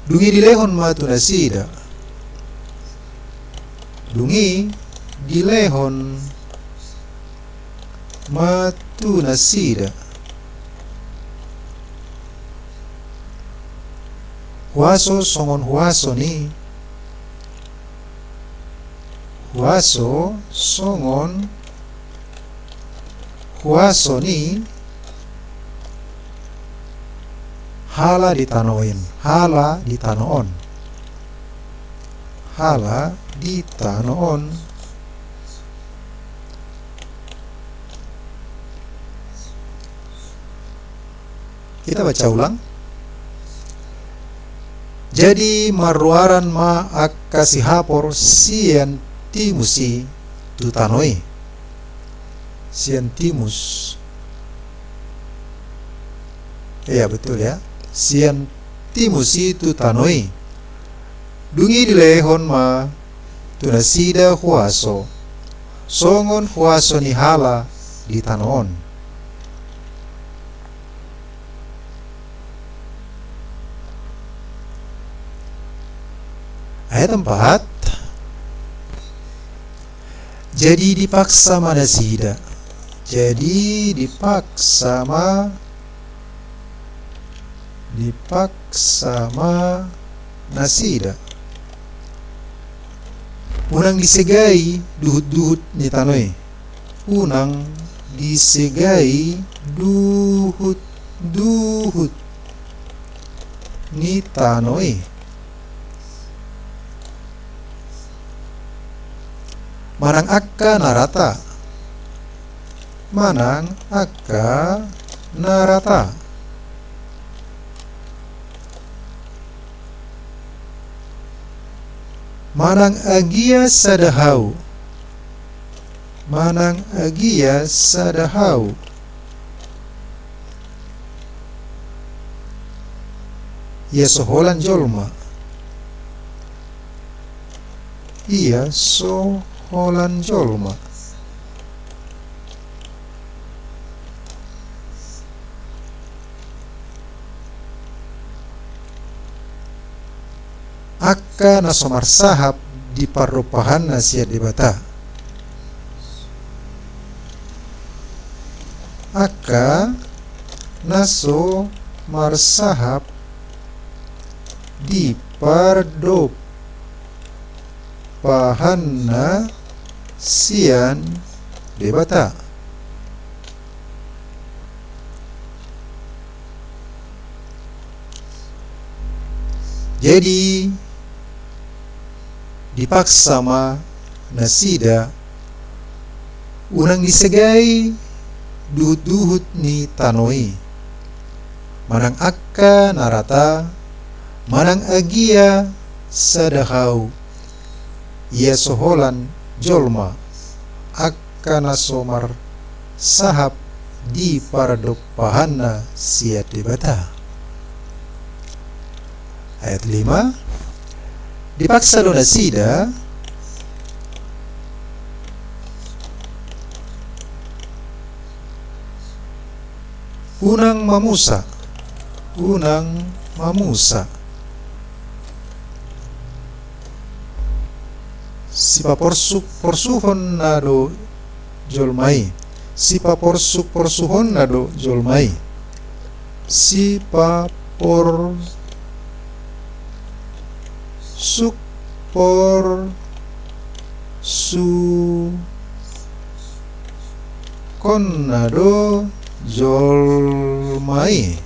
Dung i dilehon ma tu nasida. Dung i dilehon ma tu nasida huaso songon huaso ni, huaso songon huaso ni hala di tano in, hala di tano on, hala di tano on. Kita baca ulang. Jadi marroaran ma angka sihapor sian timus i tu tano i. Sian timus. Iya, betul ya. Sian timus i tu tano i. Dung i dilehon ma tu nasida huaso songon huaso ni hala di tano on. Ayat empat. Jadi dipaksa ma nasida. Jadi dipaksa ma, dipaksa ma nasida. Unang disegai duhut-duhut ni tano i. Unang disegai duhut-duhut ni tano i. Manang angka na rata. Manang angka na rata. Manang agia sada hau. Manang agia sada hau. Ia so holan jolma. Ia so holan jolma. Angka na so marsahap di pardompahanna sian Debata. Angka na so marsahap di pardompahanna sian Debata. Jadi, dipaksa ma nasida unang disegai duhut-duhut ni tano i. Manang angka na rata, manang agia sada hau, ia so holan jolma, angka na so marsahap di pardompahanna sian Debata. Ayat lima. Dipaksa do nasida unang mamusa, unang mamusa. Sipaporsuk-porsuhonna do jolma i. Sipaporsuk-porsuhonna do jolma i. Sipaporsuk-porsuhonna do jolma i.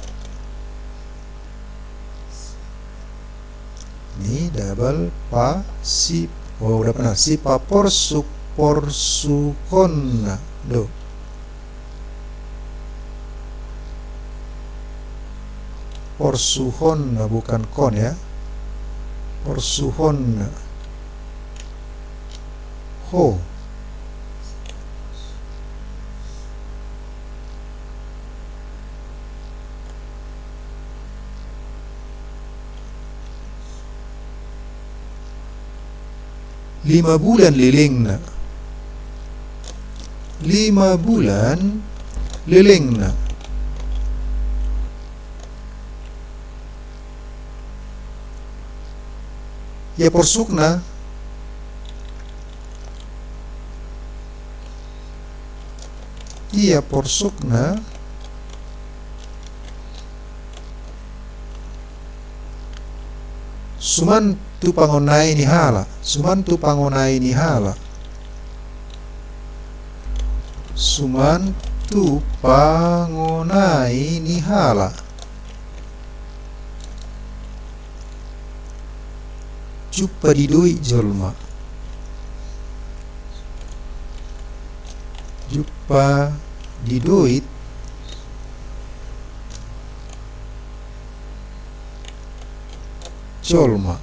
Ni double pa si, oh, udah pernah. Sipaporsuk-porsuhonna do. Porsuhonna, bukan kon ya. Porsuhonna. Ho. Lima bulan lelengna. Lima bulan lelengna. Ia porsukna. Ia porsukna. Suman tu pangonai ni hala. Suman tu pangonai ni hala. Suman tu pangonai ni hala. Jumpa didoit jolma. Jumpa didoit jolma.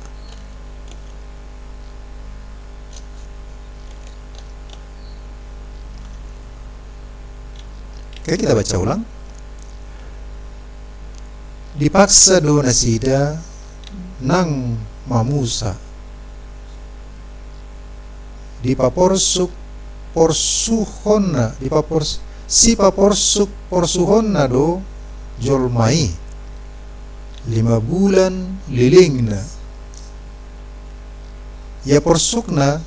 Oke, kita baca ulang. Dipaksa do nasida nang mamusa. Dipaporsuk porsuhonna, dipapors-, sipaporsuk porsuhonna do jolma i. Lima bulan lelengna. Ia porsukna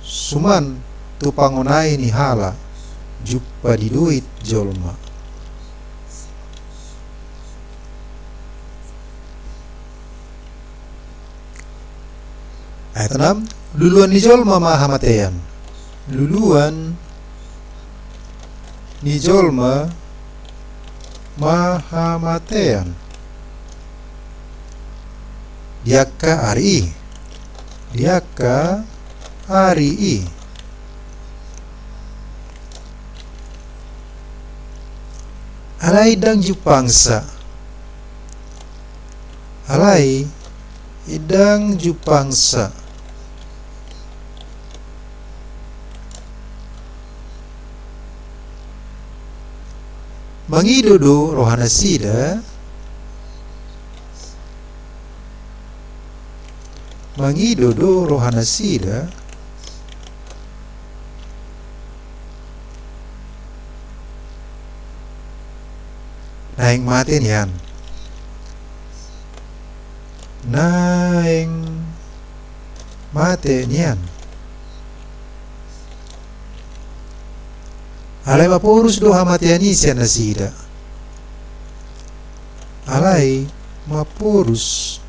suman tu pangonai ni halak jumpa di doit jolma. Ayat enam, luluan ni jolma ma hamatean. Luluan ni jolma ma hamatean. Di angka ari i. Di angka ari i. Alai ndang jumpangsa. Alai ndang jumpangsa. Mangido do rohanasida. Mangido do rohanasida. Naeng mate nian. Naeng mate nian. Alai maporus do hamatean i sian nasida. Alai maporus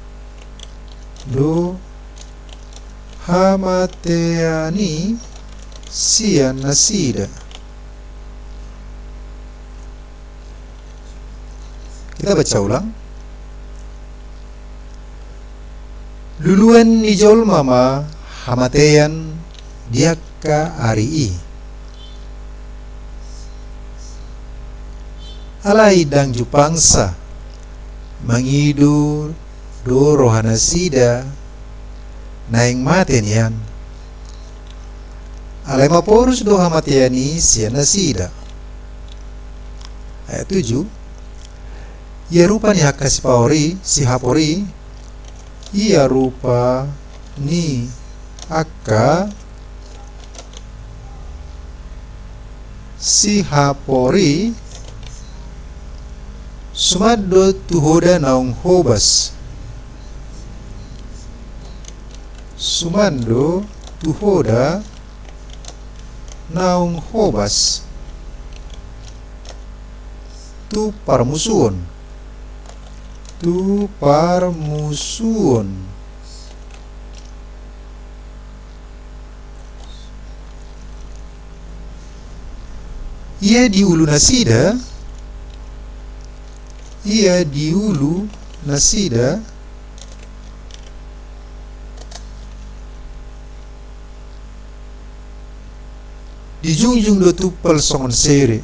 do hamatean i sian nasida. Kita baca ulang. Luluan ni jolma ma hamatean di angka ari i. Alai ndang jumpangsa, mangido do rohanasida, naeng mate nian. Alai maporus do hamatean i sian nasida. Ayat tujuh. Ia rupa ni angka sipahori, sihapori, ia rupa ni angka sihapori, suman do tu hoda naung hobas. Suman do tu hoda naung hobas tu parmusuon. Tu parmusuon. Ia di ulu nasida, ia di ulu nasida, dijungjung do tumpal songon sere.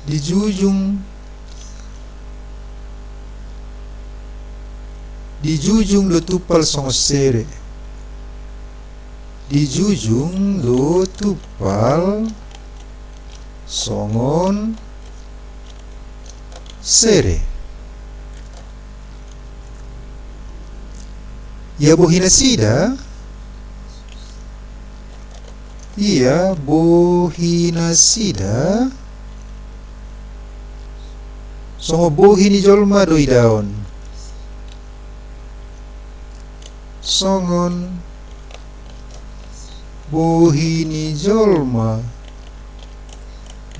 Dijungjung, dijungjung do tumpal songon sere. Dijungjung do tumpal songon sere. Ia bohi nasida, ia bohi nasida, songon bohi ni jolma do idaon. Songon bohi ni jolma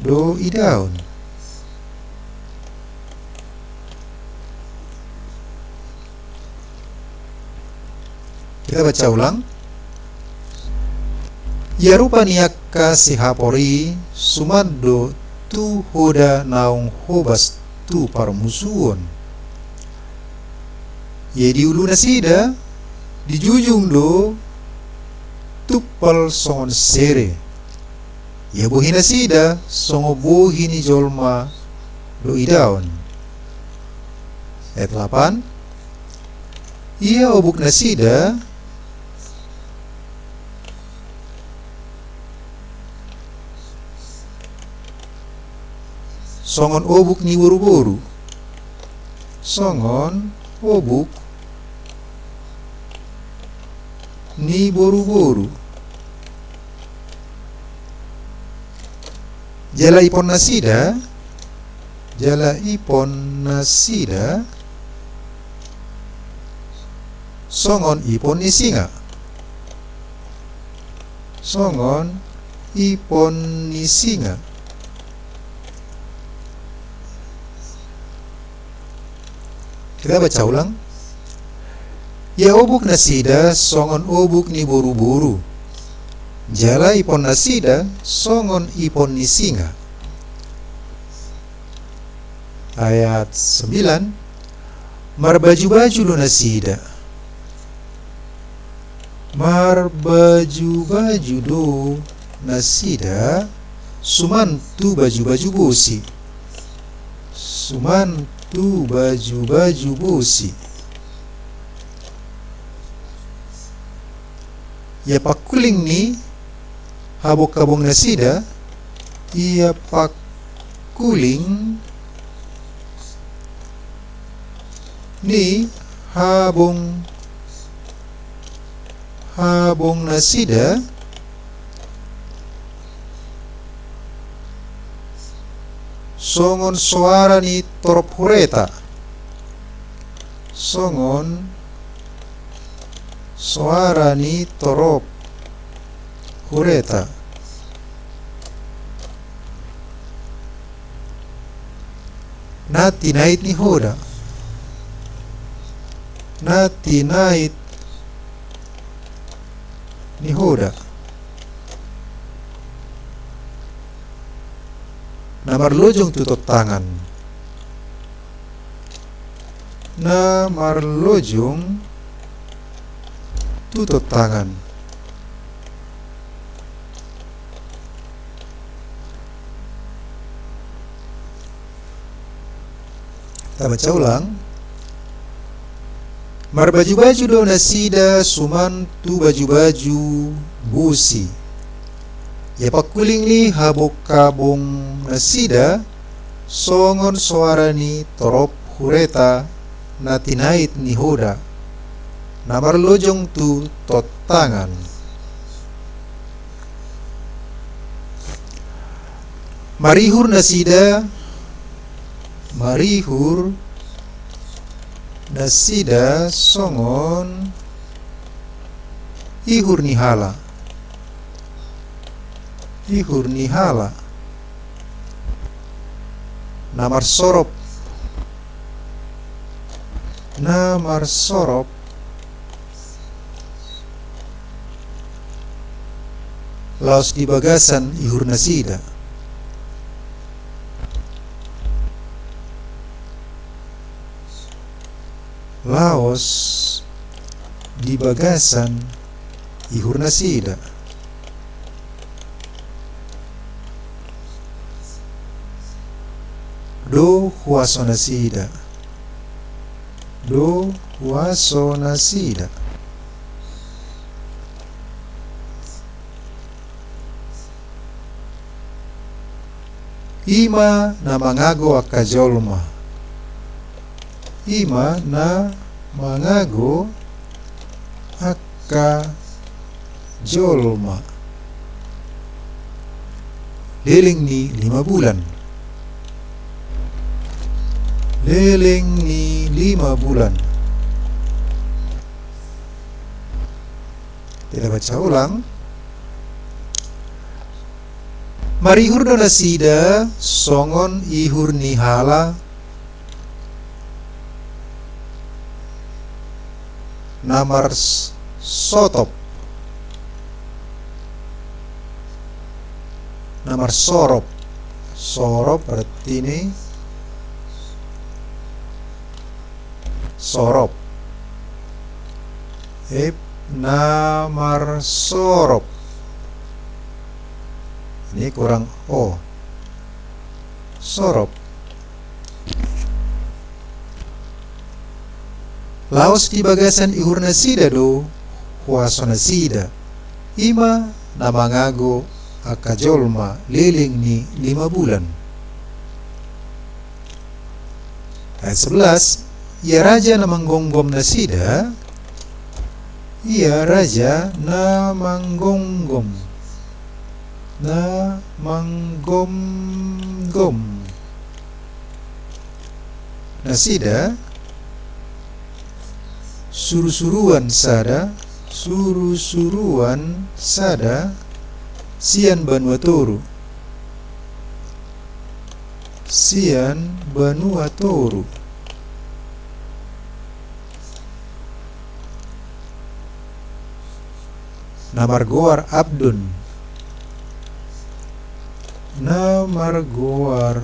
do idaon. Kita baca ulang. Ia rupa ni angka sihapori, suman do tu hoda naung hobas tu parmusuon. Ia di ulu nasida, dijungjung do tumpal songon sere. Ia bohi nasida, songon bohi ni jolma do idaon. Ayat delapan. Ia obuk nasida, songon obuk ni boruboru. Songon obuk ni boruboru. Jala ipon nasida, jala ipon nasida, songon ipon ni singa. Songon ipon ni singa. Kita baca ulang. Ia obuk nasida songon obuk ni boruboru, jala ipon nasida songon ipon ni singa. Ayat sembilan. Marbajubaju do nasida. Marbajubaju do nasida suman tu bajubaju bosi. Suman tu bajubaju bosi. Ia pangkuling ni habonghabong nasida, ia pangkuling ni habong, habong nasida, songon soara ni torop hureta. Songon soara ni torop hureta. Na tinait ni hoda. Na tinait ni hoda. Na marlojong tu tontangan. Na marlojong tu tontangan. Tabaca ulang. Marbajubaju do nasida suman tu bajubaju bosi. Ia pangkuling ni habonghabong nasida songon soara ni torop hureta na tinait ni hoda, na marlojong tu tontangan. Marihur nasida, marihur nasida songon ihur ni hala. Ihur ni hala. Na marsorop. Na marsorop. Laos di bagasan ihur nasida. Laos di bagasan ihur nasida. Do huaso nasida. Do huaso nasida. I ma na mangago angka jolma. I ma na mangago angka jolma. Leleng ni lima bulan. Leleng ni lima bulan. Kita baca ulang. Marihur do nasida songon ihur ni hala na marsotop, na marsorop. Sorop berarti ni sorop. Ep, na marsorop. Ini kurang o. Sorop. Laos di bagasan ihur nasida do huaso nasida. I ma na mangago angka jolma leleng ni lima bulan. Ayat sebelas. Ia raja na manggomgom nasida. Ia raja na manggomgom. Na manggomgom nasida. Surusuruan sada, surusuruan sada, sian banua toru. Sian banua toru. Na margoar Abdon. Na margoar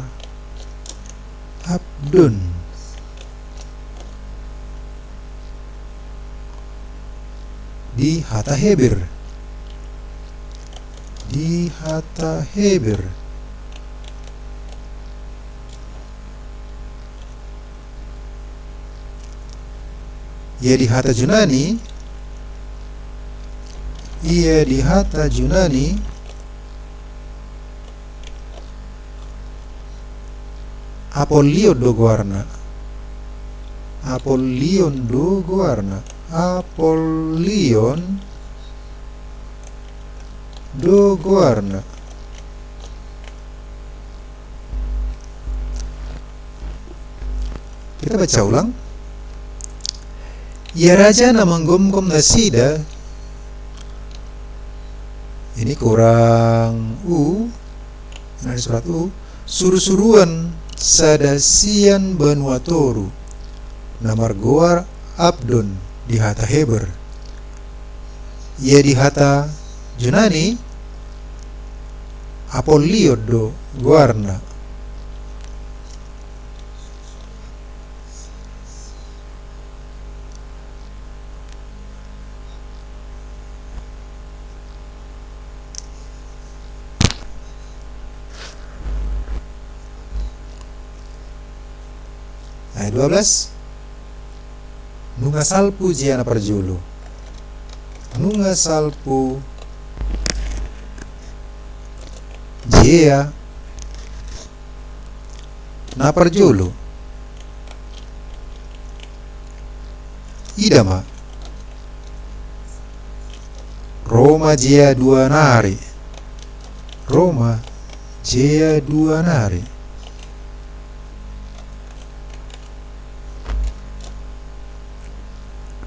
Abdon. Di hata Heber. Di hata Heber. Ia di hata Junani, ia di hata Junani, Apollion do goarna. Apollion do goarna. Apollion do goarna. Kita baca ulang. Ia raja na manggomgom nasida, ini kurang u, na di surat u, surusuruan sada sian banua toru, na margoar Abdon di hata Heber. Ia di hata Junani, Apollion do goarna. Ayat dua belas. Nunga salpu jea na parjolo. Nunga salpu jea na parjolo. Ida ma. Ro ma jea dua nari. Ro ma jea dua nari.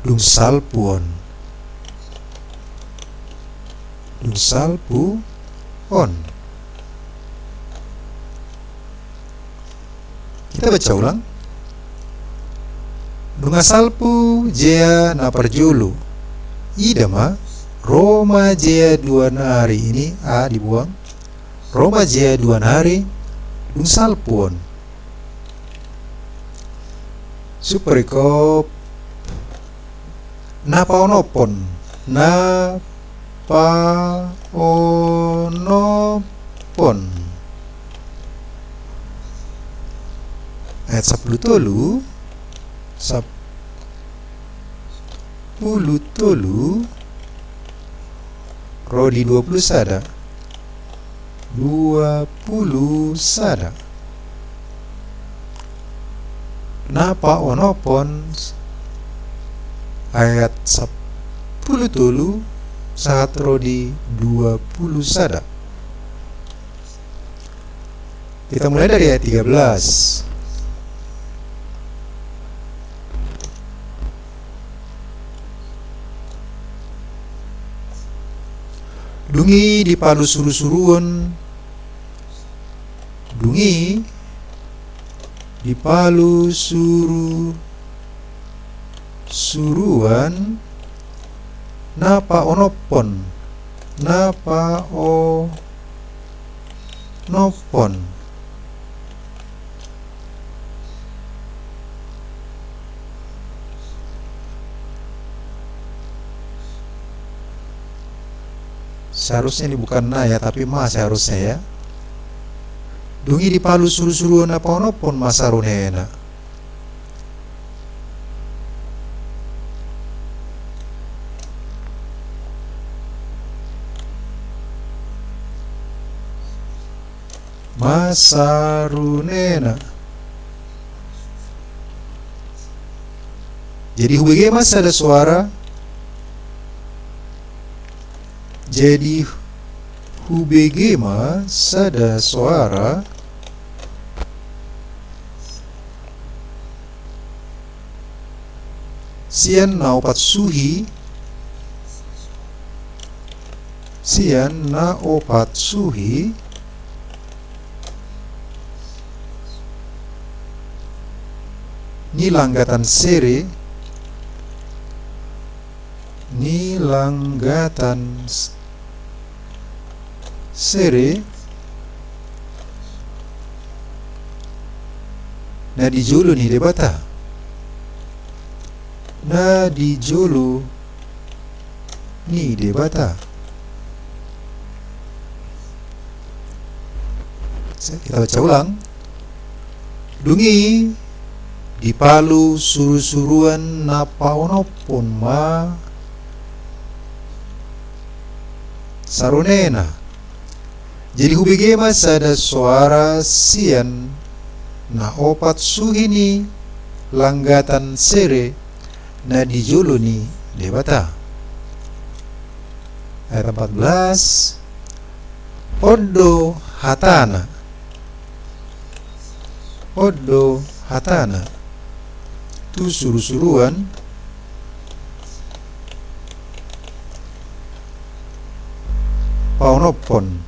Dung salpu on. Dung salpu on. Kita baca ulang. Nunga salpu jea na parjolo. Ida ma, ro ma jea dua nari, ini a dibuang. Ro ma jea dua nari, dung salpu on. Subperikop. Na paonomhon. Na paonomhon. Ayat sampulu tolu. Sampulu tolu. Ro di dua pulu sada. Dua pulu sada. Na paonomhon, ayat sampulu tolu sahat ro di dua pulu sada. Kita mulai dari ayat tiga belas. Dung i dipalu surusuruon, dung i dipalu surusuruan, na paonomhon, na paonomhon. Seharusnya ini bukan na ya, tapi ma seharusnya ya. Dung i dipalu surusuruon na paonomhon ma sarunena. Ma sarunena. Jadi hubege ma sada soara. Jadi hubege ma sada soara. Sian na opat suhi, sian na opat suhi ni langgatan sere, ni langgatan s-, sere na di jolo ni Debata. Na di jolo ni Debata. Kita baca ulang. Dung i dipalu surusuruan na paonomhon ma saronena. Jadi hubege ma sada soara sian na opat suhi ni langgatan sere na di jolo ni Debata. Ayat empat belas. On do hatana. On do hatana tu surusuruan paonomhon.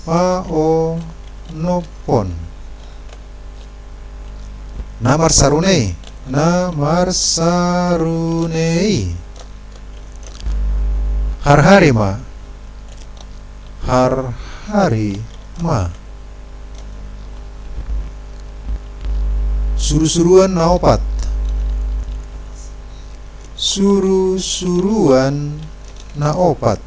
Paonomhon. Na marsarune i. Na marsarune i. Harhari ma. Harhari ma. Surusuruan na opat. Surusuruan na opat.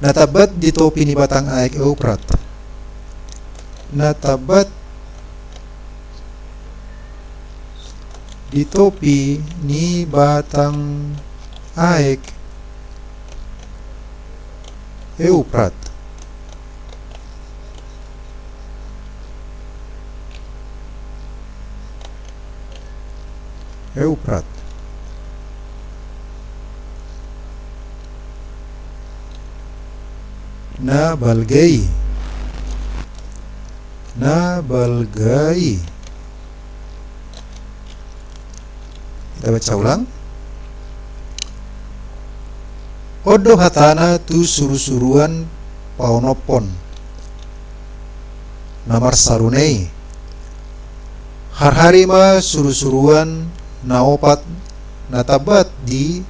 Na tambat di topi ni batang aek Euprat. Na tambat di topi ni batang aek Euprat. Euprat. Na balga i. Na balga i. Kita baca ulang. On do hatana tu surusuruan paonomhon. Na marsarune i. Harhari ma surusuruan na opat na tambat di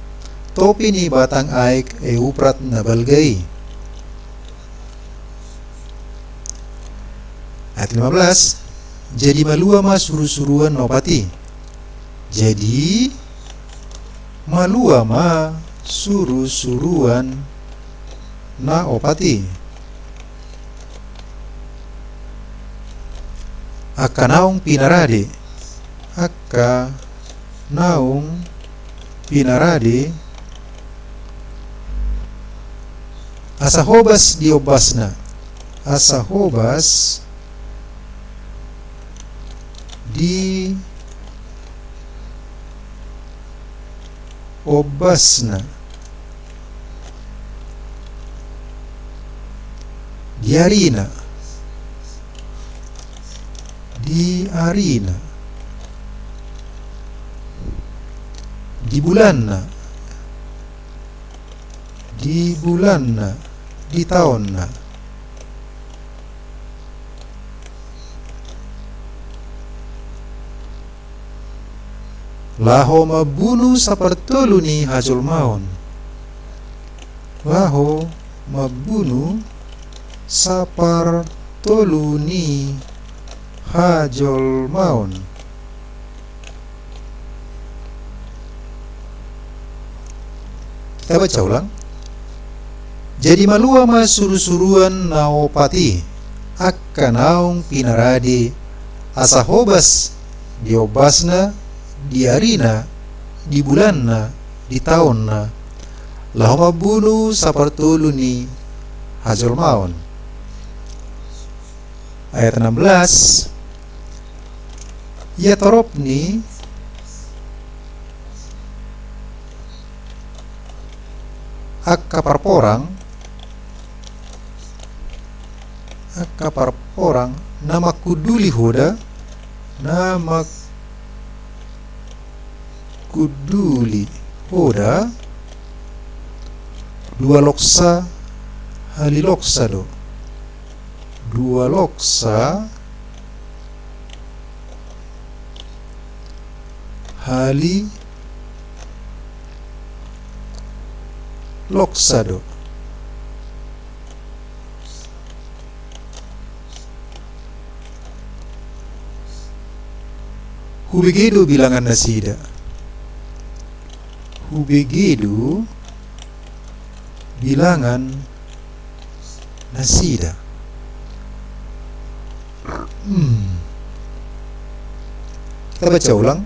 topi ni batang aek Euprat na balga i. Ayat lima belas. Jadi malua ma surusuruan na opat i. Jadi malua ma surusuruan na opat i. Angka naung pinarade. Angka naung pinarade. Asa hobas di ombasna. Asa hobas di ombasna. Di arina. Di arina. Di bulanna. Di bulanna. Di taonna. Laho mambunu sapartolu ni hajolmaon. Laho mambunu sapartolu ni hajolmaon. Kita baca ulang. Jadi malua ma surusuruan na opat i, angka naung pinarade, asa hobas di ombasna, di arina, di bulanna, di taonna, laho mambunu sapartolu ni hajolmaon. Ayat enam belas. Ia torop ni angka parporang, angka parporang na mangkunduli hoda, na mangkunduli hoda, dua loksa, hali loksa do. Dua loksa, hali loksa do. Hubege do bilangan nasida. Hubege do bilangan nasida. Hmm. Kita baca ulang.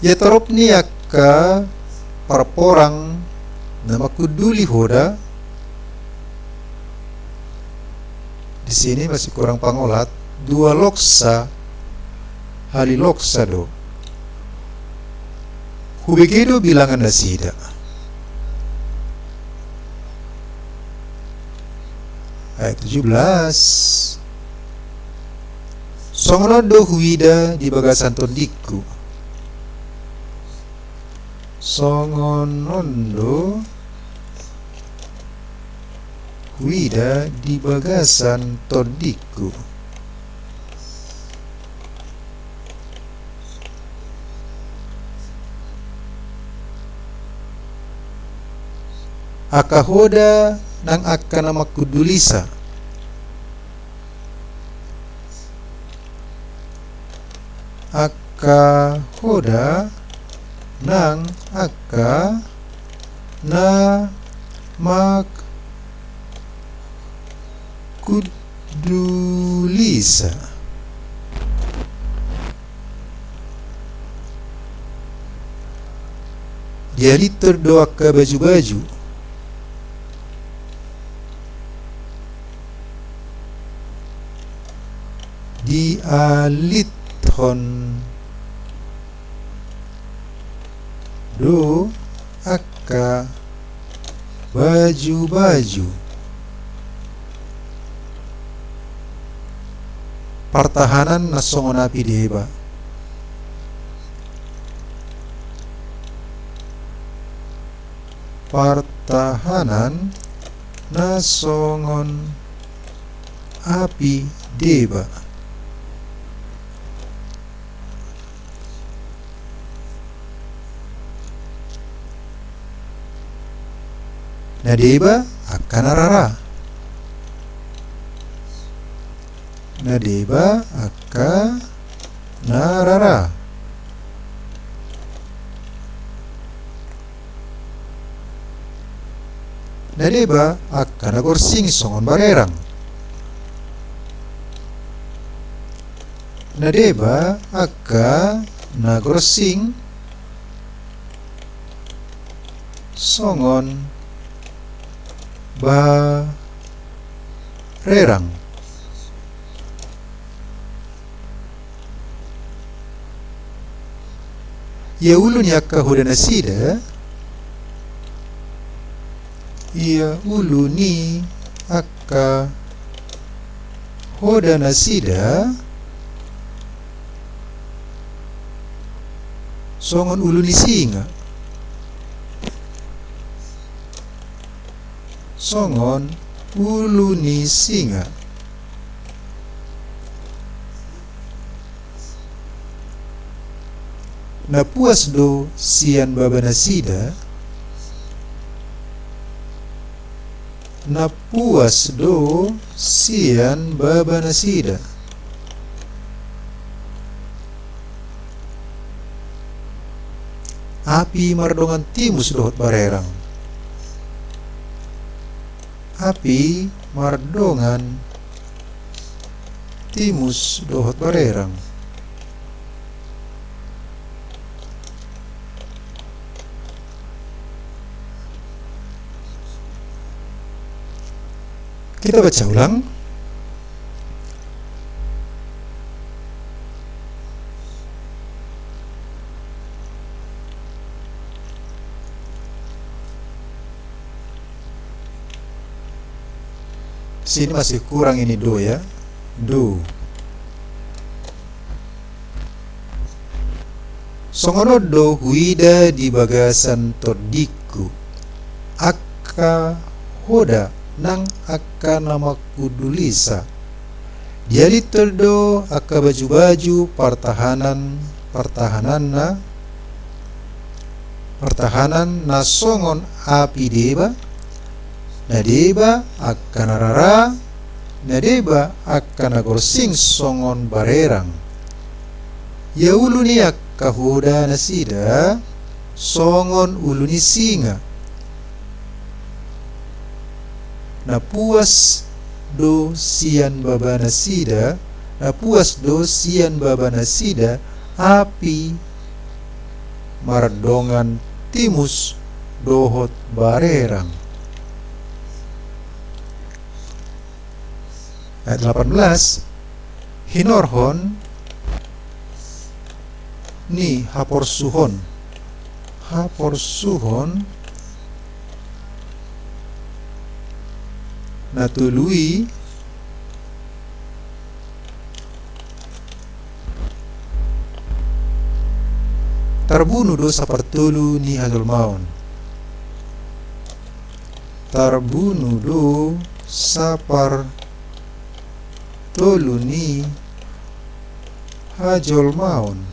Ia torop ni angka parporang na mangkunduli hoda. Di sini masih kurang pangolat. Dua loksa, hali loksa do. Hubege do bilangan nasida. Ayat tujuh belas. Songon on do huida di bagasan tondingku. Songon on do huida di bagasan tondingku. Angka hoda nang angka na mangkundulisa. Angka hoda nang angka na mangkundulisa. Dialithon do angka bajubaju. Dialithon do angka bajubaju. Partahanan na songon api deba. Partahanan na songon api deba. Na deba angka na rara. Na deba angka na rara. Na deba angka na gorsing songon barerang. Na deba angka na gorsing songon barerang. Ia ulu ni angka hoda nasida, ia ulu ni angka hoda nasida, songon ulu ni singa. Songon ulu ni singa. Na puas do sian baba nasida, na puas do sian baba nasida. Api mardongan timus dohot barerang. Api mardongan timus dohot barerang. Kita baca ulang. Sini masih kurang ini do, ya. Do. Songon on do huida di bagasan tondingku, angka hoda nang angka na mangkundulisa. Dialithon do angka baju-baju partahanan, partahananna, partahanan na songon api deba, na deba angka na rara, na deba angka na gorsing songon barerang. Ia ulu ni angka hoda nasida songon ulu ni singa. Na puas do sian baba nasida, na puas do sian baba nasida api marandongan timus dohot barerang. Ayat delapan belas, hinorhon ni haporsuhon, haporsuhon na tolu i tarbunu do sapartolu ni hajolmaon. Tarbunu do sapartolu ni hajolmaon.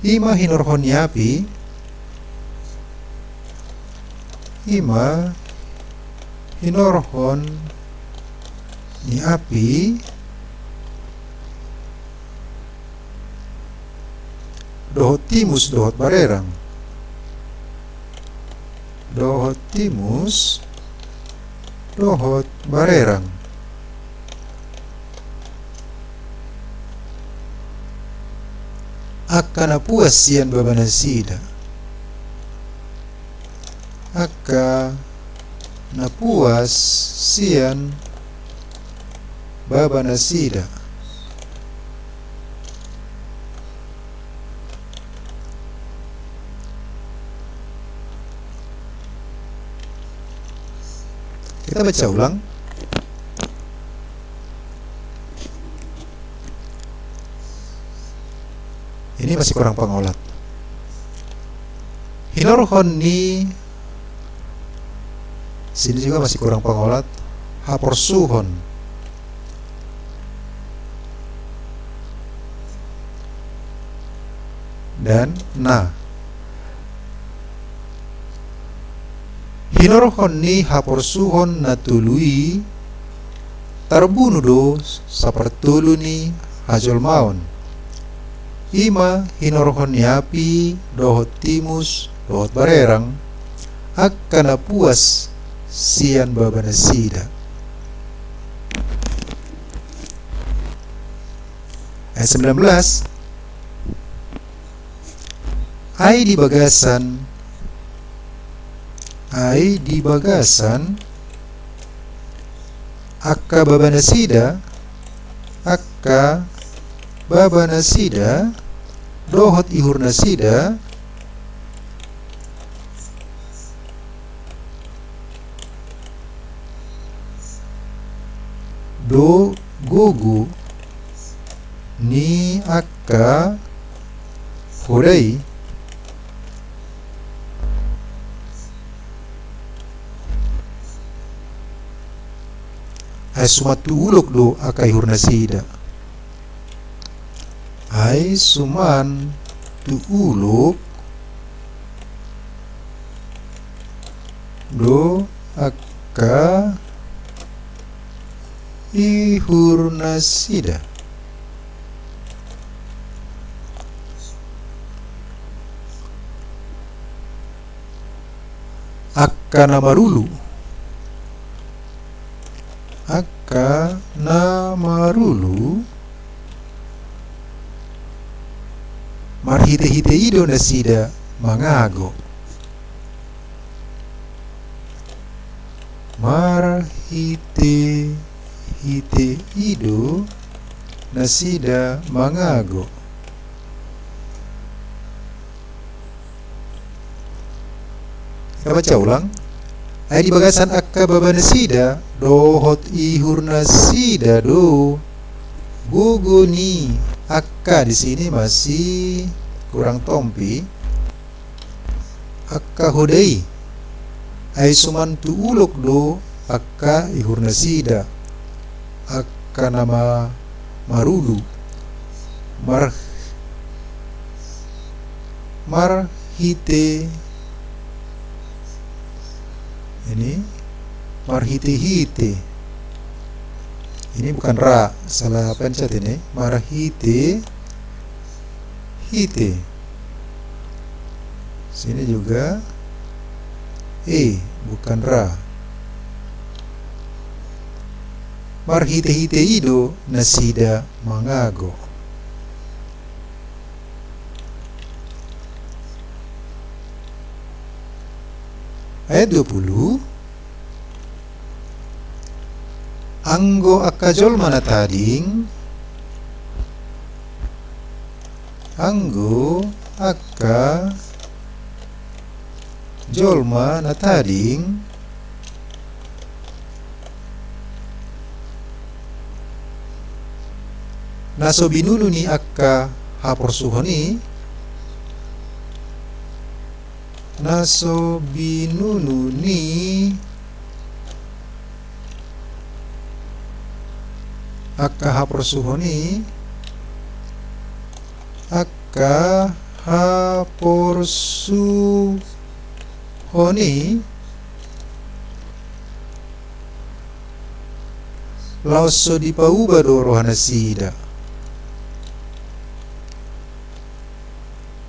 I ma hinorhon ni api, i ma hinorhon ni api, dohot timus dohot barerang. Dohot timus dohot barerang. Angka na puas sian baba nasida. Angka na puas sian baba nasida. Kita baca ulang. Ini masih kurang pangolat. Hinorhon ni, sini juga masih kurang pangolat. Haporsuhon. Dan na. Hinorhon ni haporsuhon na tolu i tarbunu do sapartolu ni hajolmaon. I ma hinorhon ni api dohot timus dohot barerang, angka na puas sian baba nasida. Ayat sembilan belas. Ai di bagasan, ai di bagasan angka baba nasida, angka baba nasida dohot ihur nasida, do gogo ni angka hoda i. Ai suman tu ulok do angka ihur nasida. Ai suman tu ulok do angka ihur nasida. Angka na marulu. Angka na marulu. Marhitehite i do nasida mangago. Marhitehite i do nasida mangago. Kita baca ulang. Ai di bagasan angka baba nasida dohot ihur nasida do Gogo ni angka di sini masih kurang tompi. Angka hoda i. Ai suman tu ulok do angka ihur nasida. Angka na ma-, marulu. Mar-, marhite-, ini marhite-hite. Ini bukan ra, salah pencet ini. Marhite-hite. Sini juga e, bukan ra. Marhite-hite i do nasida mangago. Ayat dua puluh. Anggo angka jolma na tading, anggo angka jolma na tading, na so binunu ni angka haporsuhon i, na so binunu ni angka haporsuhon i, angka haporsuhon i, laos so dipauba do roha nasida.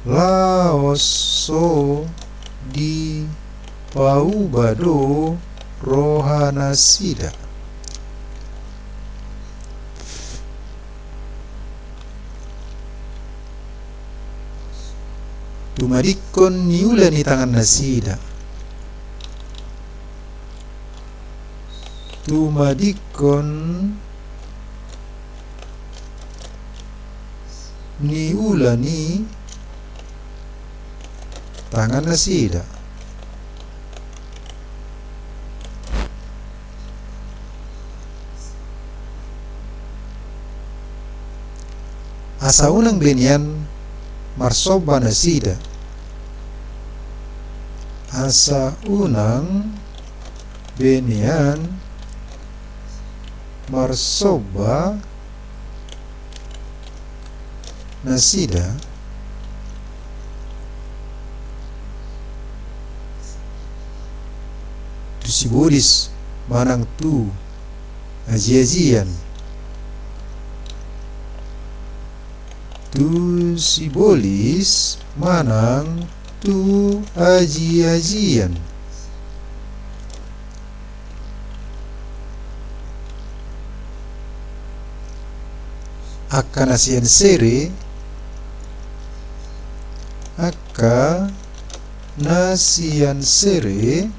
Laos so dipauba do roha nasida. Tumadingkon niula ni tangan nasida. Tumadingkon niula ni tangan nasida. Asa unang be nian marsomba nasida. Asa unang be nian marsomba nasida tu sibolis manang tu aji-ajian. Tu sibolis manang tu aji-ajian. Angka na sian sere, angka na sian sere,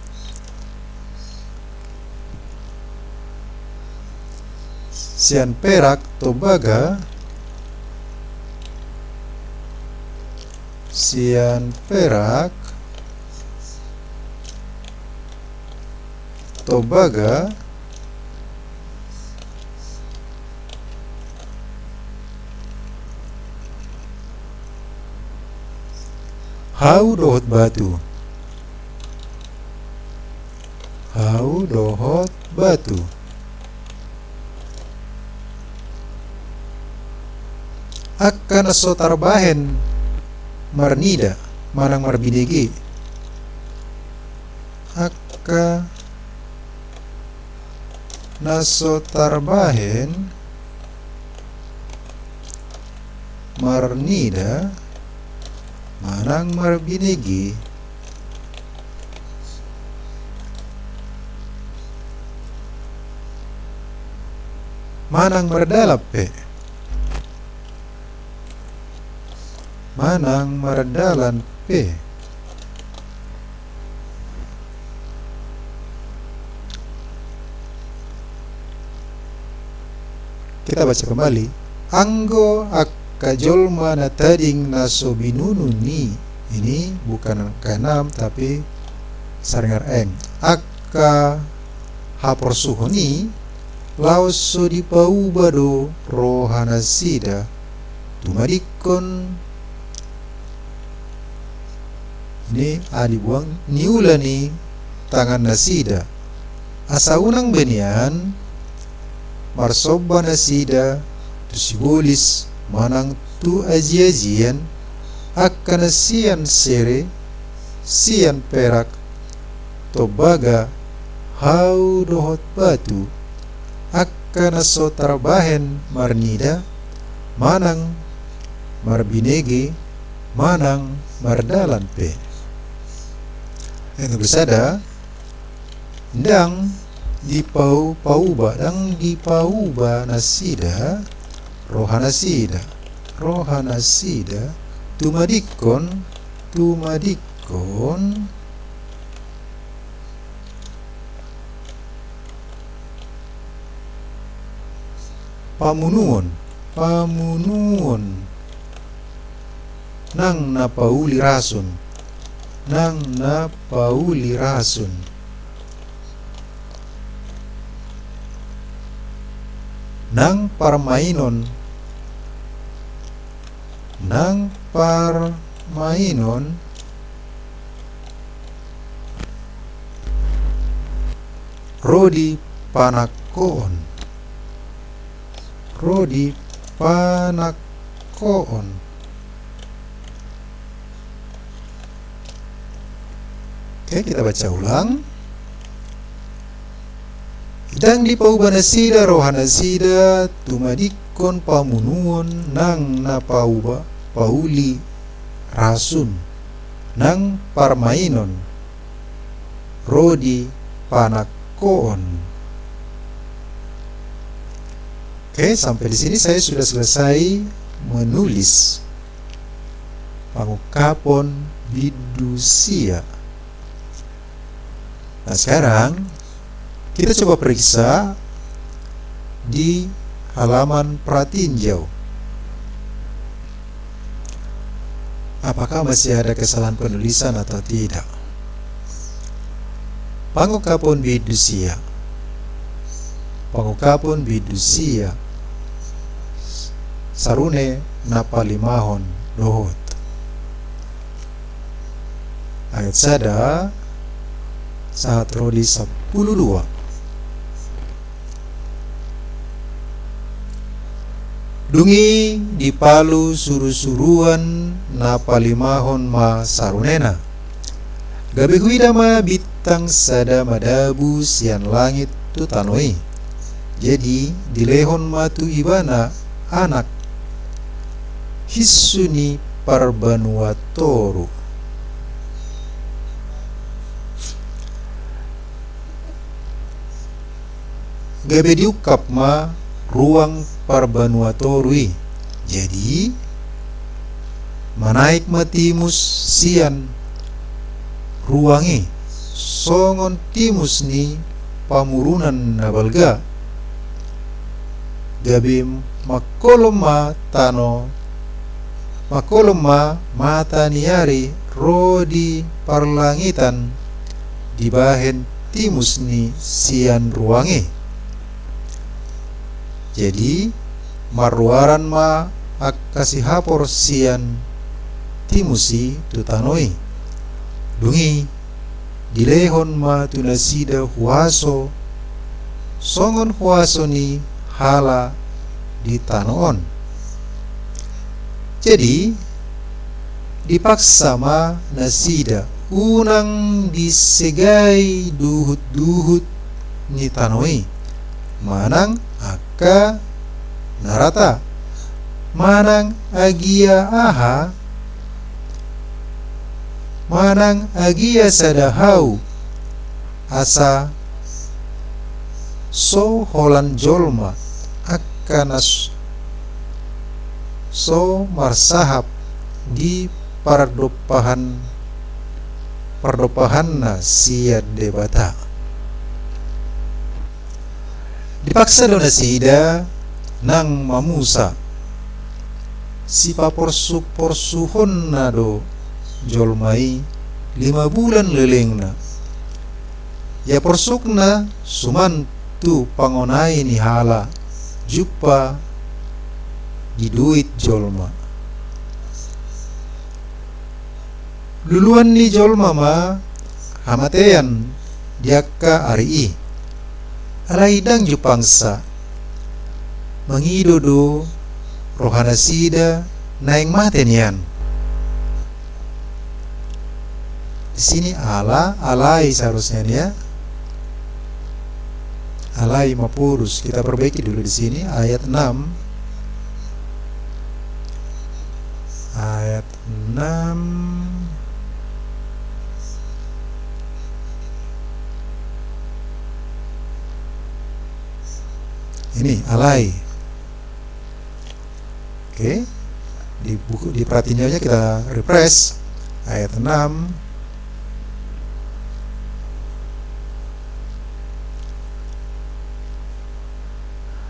sian perak tombaga, sian perak tombaga, hau dohot batu. Hau dohot batu. Angka na so tarbahen marnida manang marbinege. Angka na so tarbahen marnida manang marbinege manang mardalan pe. Manang mardalan pe. Kita baca kembali. Anggo angka jolma na tading na so binunu ni, ini bukan angka enam, tapi saringar eng. Angka haporsuhon i, laos so dipauba do rohanasida, tumadingkon i alibuang ni ula ni tangannasida. Asa unang be nian marsomba nasida tu sibolis manang tu ajiajian, angka na sian sere, sian perak, tombaga, hau dohot batu, angka na so tarbahen marnida, manang marbinege, manang mardalan pe. Ayat dua puluh sada, ndang dipau-, pauba, ndang dipauba nasida rohanasida, rohanasida, tumadingkon, tumadingkon pamunuon, pamunuon nang na pauli rasun, nang na pauli rasun, nang parmainon, nang parmainon ro di panangkoon, ro di panangkoon. Oke, kita baca ulang. Ndang dipauba nasida rohanasida tumadingkon pamunuon nang na pauba, pauli rasun, nang parmainon ro di panangkoon. Oke, sampai di sini saya sudah selesai menulis pangungkapon bindu sia. Nah, sekarang kita coba periksa di halaman pratinjau. Apakah masih ada kesalahan penulisan atau tidak? Pangungkapon bindu sia. Pangungkapon bindu sia. Sarune na palimahon dohot. Ayat sada sahat ro di sampulu dua. Dung i dipalu surusuruan na palimahon ma sarunena. Gabe huida ma bintang sada madabu sian langit tu tano i. Jadi dilehon ma tu ibana anak hinsu ni parbanua toru. Gabe diungkap ma ruang parbanua toru i. Jadi manaek ma timus sian ruang i songon timus ni pamurunan na balga. Gabe mangkolom ma tano, mangkolom ma mata ni ari ro di parlangitan dibahen timus ni sian ruang i. Jadi marruaran ma angka sihapor sian timus i tu tano i. Dung i dilehon ma tu nasida huaso songon huaso ni hala di tano on. Jadi dipaksa ma nasida unang disegai duhutduhut ni tano i, manang angka na rata, manang agia aha, manang agia sada hau, asa so holan jolma angka na s-, so marsahap di pardompahan, pardompahanna sian Debata. Dipaksa do nasida nang mamusa. Sipaporsukporsuhonna do jolma i lima bulan lelengna. Ia porsukna suman tu pangonai ni hala jumpa di duit jolma. Luluan ni jolma ma hamatean di angka ari i. Alai ndang jumpangsa, mangido do rohanasida naeng mate nian. Di sini ala, alai seharusnya nih ya. Alai maporus. Kita perbaiki dulu di sini ayat enam. Ayat enam. Ini alai. Oke. Di buku, di Pratinjanya kita refresh ayat enam.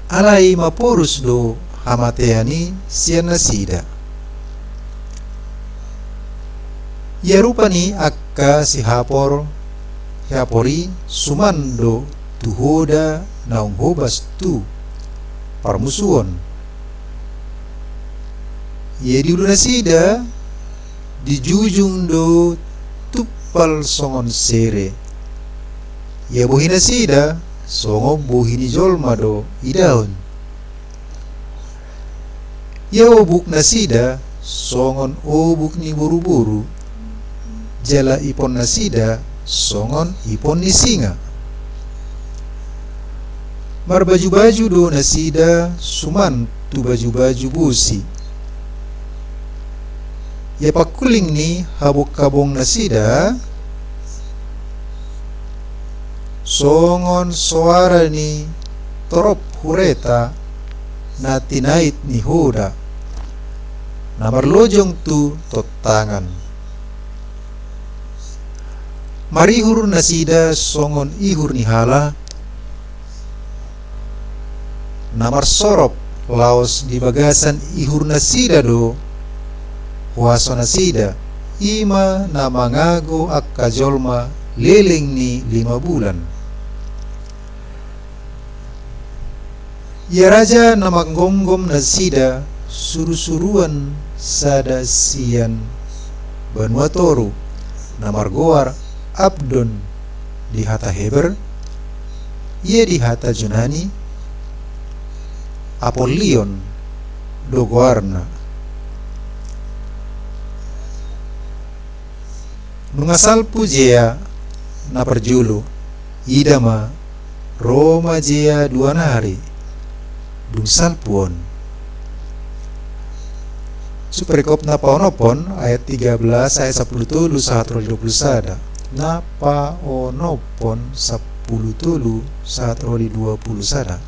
Alai maporus do hamatean i sian nasida. Ia rupa ni angka sihapor, sihapor i suman do tu hoda naung hobas tu parmusuon. Ia di ulu nasida dijujung do tumpal songon sere. Ia bohi nasida songon bohi ni jolma do idaon. Ia obuk nasida songon obuk ni boruboru, jala ipon nasida songon ipon ni singa. Marbajubaju do nasida suman tu bajubaju bosi. Ia pangkuling ni habonghabong nasida songon soara ni torop hureta na tinait ni hoda, na marlojong tu tontangan. Marihur nasida songon ihur ni hala, na marsorop laos di bagasan ihur nasida do huaso nasida, i ma na mangago angka jolma leleng ni lima bulan. Ia raja na manggomgom nasida surusuruan sada sian banua toru, na margoar Abdon di hata Heber, ia di hata Junani Apolion do goarna. Nunga salpu jea na parjolo, ida ma ro ma jea dua nari dung salpu on. Perikop na paonomhon, ayat tiga belas, ayat sapuluh tolu sahat ro di dua puluh sada. Na paonomhon sapuluh tolu sahat ro di dua puluh sada.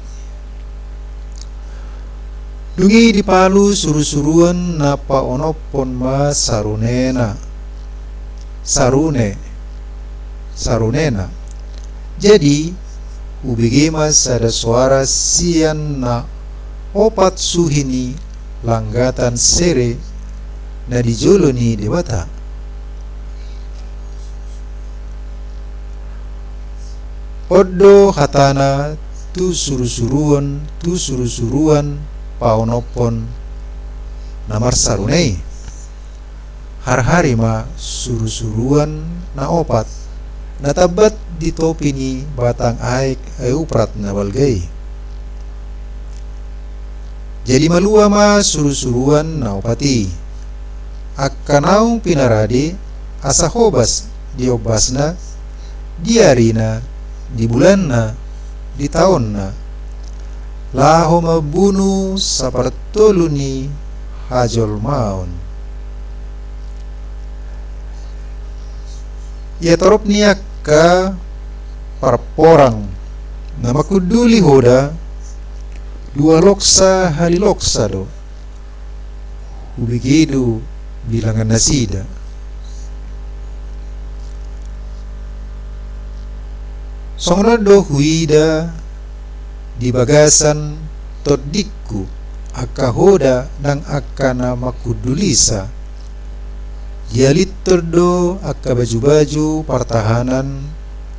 Dung i dipalu surusuruan na paonomhon ma sarunena. Sarune. Sarunena. Jadi, hubege ma sada soara sian na opat suhi ni langgatan sere na di jolo ni Debata. On do hatana tu surusuruan, tu surusuruan paonomhon na marsarune i. Harhari ma surusuruan na opat na tambat di topi ni batang aek Euprat na balga i. Jadi malua ma surusuruan na opat i, angka naung pinarade asa hobas di ombasna, di arina, di bulanna, di taonna, laho mambunu sapartolu ni hajolmaon. Ia torop ni angka parporang na mangkunduli hoda, dua loksa hali loksa do. Hubege do bilangan nasida. Songon on do huida di bagasan tondingku angka hoda nang angka na mangkundulisa. Dialinton do angka bajubaju partahanan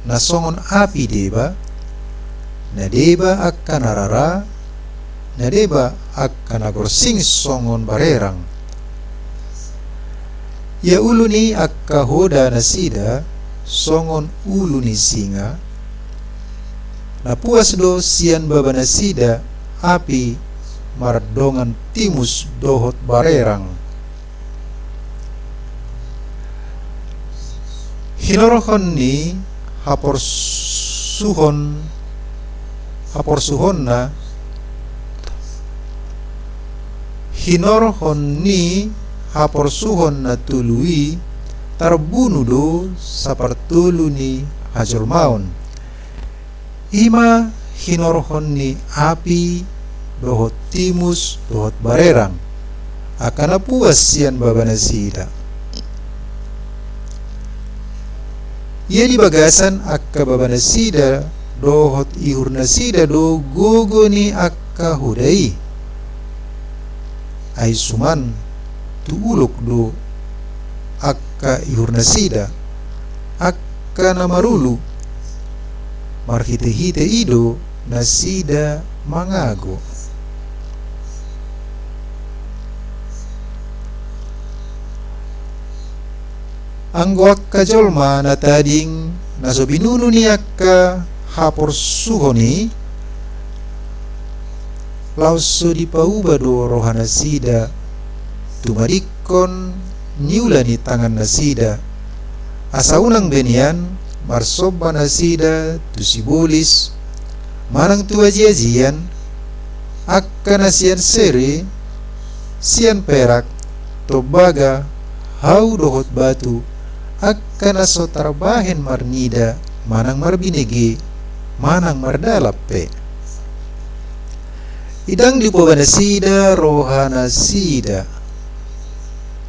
na songon api deba, Na deba angka na rara, na deba angka na gorsing songon barerang. Ia ulu ni angka hoda nasida songon ulu ni singa, na puas do sian baba nasida api mardongan timus dohot barerang. Hinorhon ni haporsuhon, haporsuhonna, hinorhon ni haporsuhon na tolu i tarbunu do sapartolu ni hajolmaon. I ma hinorhon ni api dohot timus dohot barerang, angka na puas sian baba nasida. Ia di bagasan angka baba nasida dohot ihur nasida do gogo ni angka hoda i. Ai suman tu ulok do angka ihur nasida, angka na marulu, marhitehite i do nasida mangago. Anggo angka jolma na tading na so binunu ni angka haporsuhon i, laos so dipauba do roha nasida, tumadingkon niula ni tangan nasida, asa unang be nian marsomba nasida tu sibolis, manang tu ajiajian, angka na sian sere, sian perak, tombaga, hau dohot batu, angka na so tarbahen marnida, manang marbinege, manang mardalan pe. Ndang dipoba nasida roha nasida,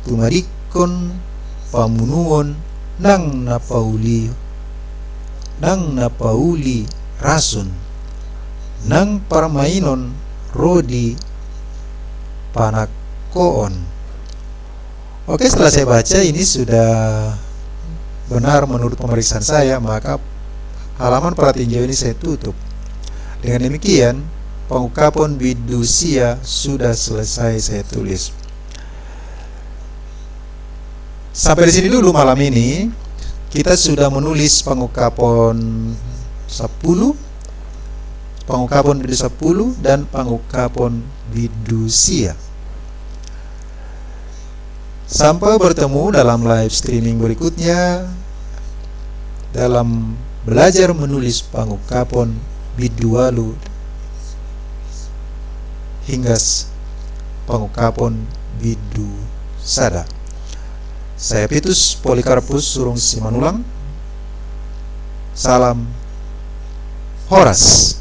tumadingkon pamunuon nang na pauli, nang na pauli rasun, nang parmainon ro di panangkoon. Oke, setelah saya baca ini sudah benar menurut pemeriksaan saya, maka halaman perhatinjau ini saya tutup. Dengan demikian, pengungkapon bindu sia sudah selesai saya tulis. Sampai di sini dulu malam ini. Kita sudah menulis pengungkapon sepuluh, pengungkapon bindu sepuluh, dan pengungkapon bindu sia. Sampai bertemu dalam live streaming berikutnya dalam belajar menulis pengungkapon bindu ualu hingga pengungkapon bindu sada. Saya Petrus Polikarpus Surung Simanulang. Salam horas.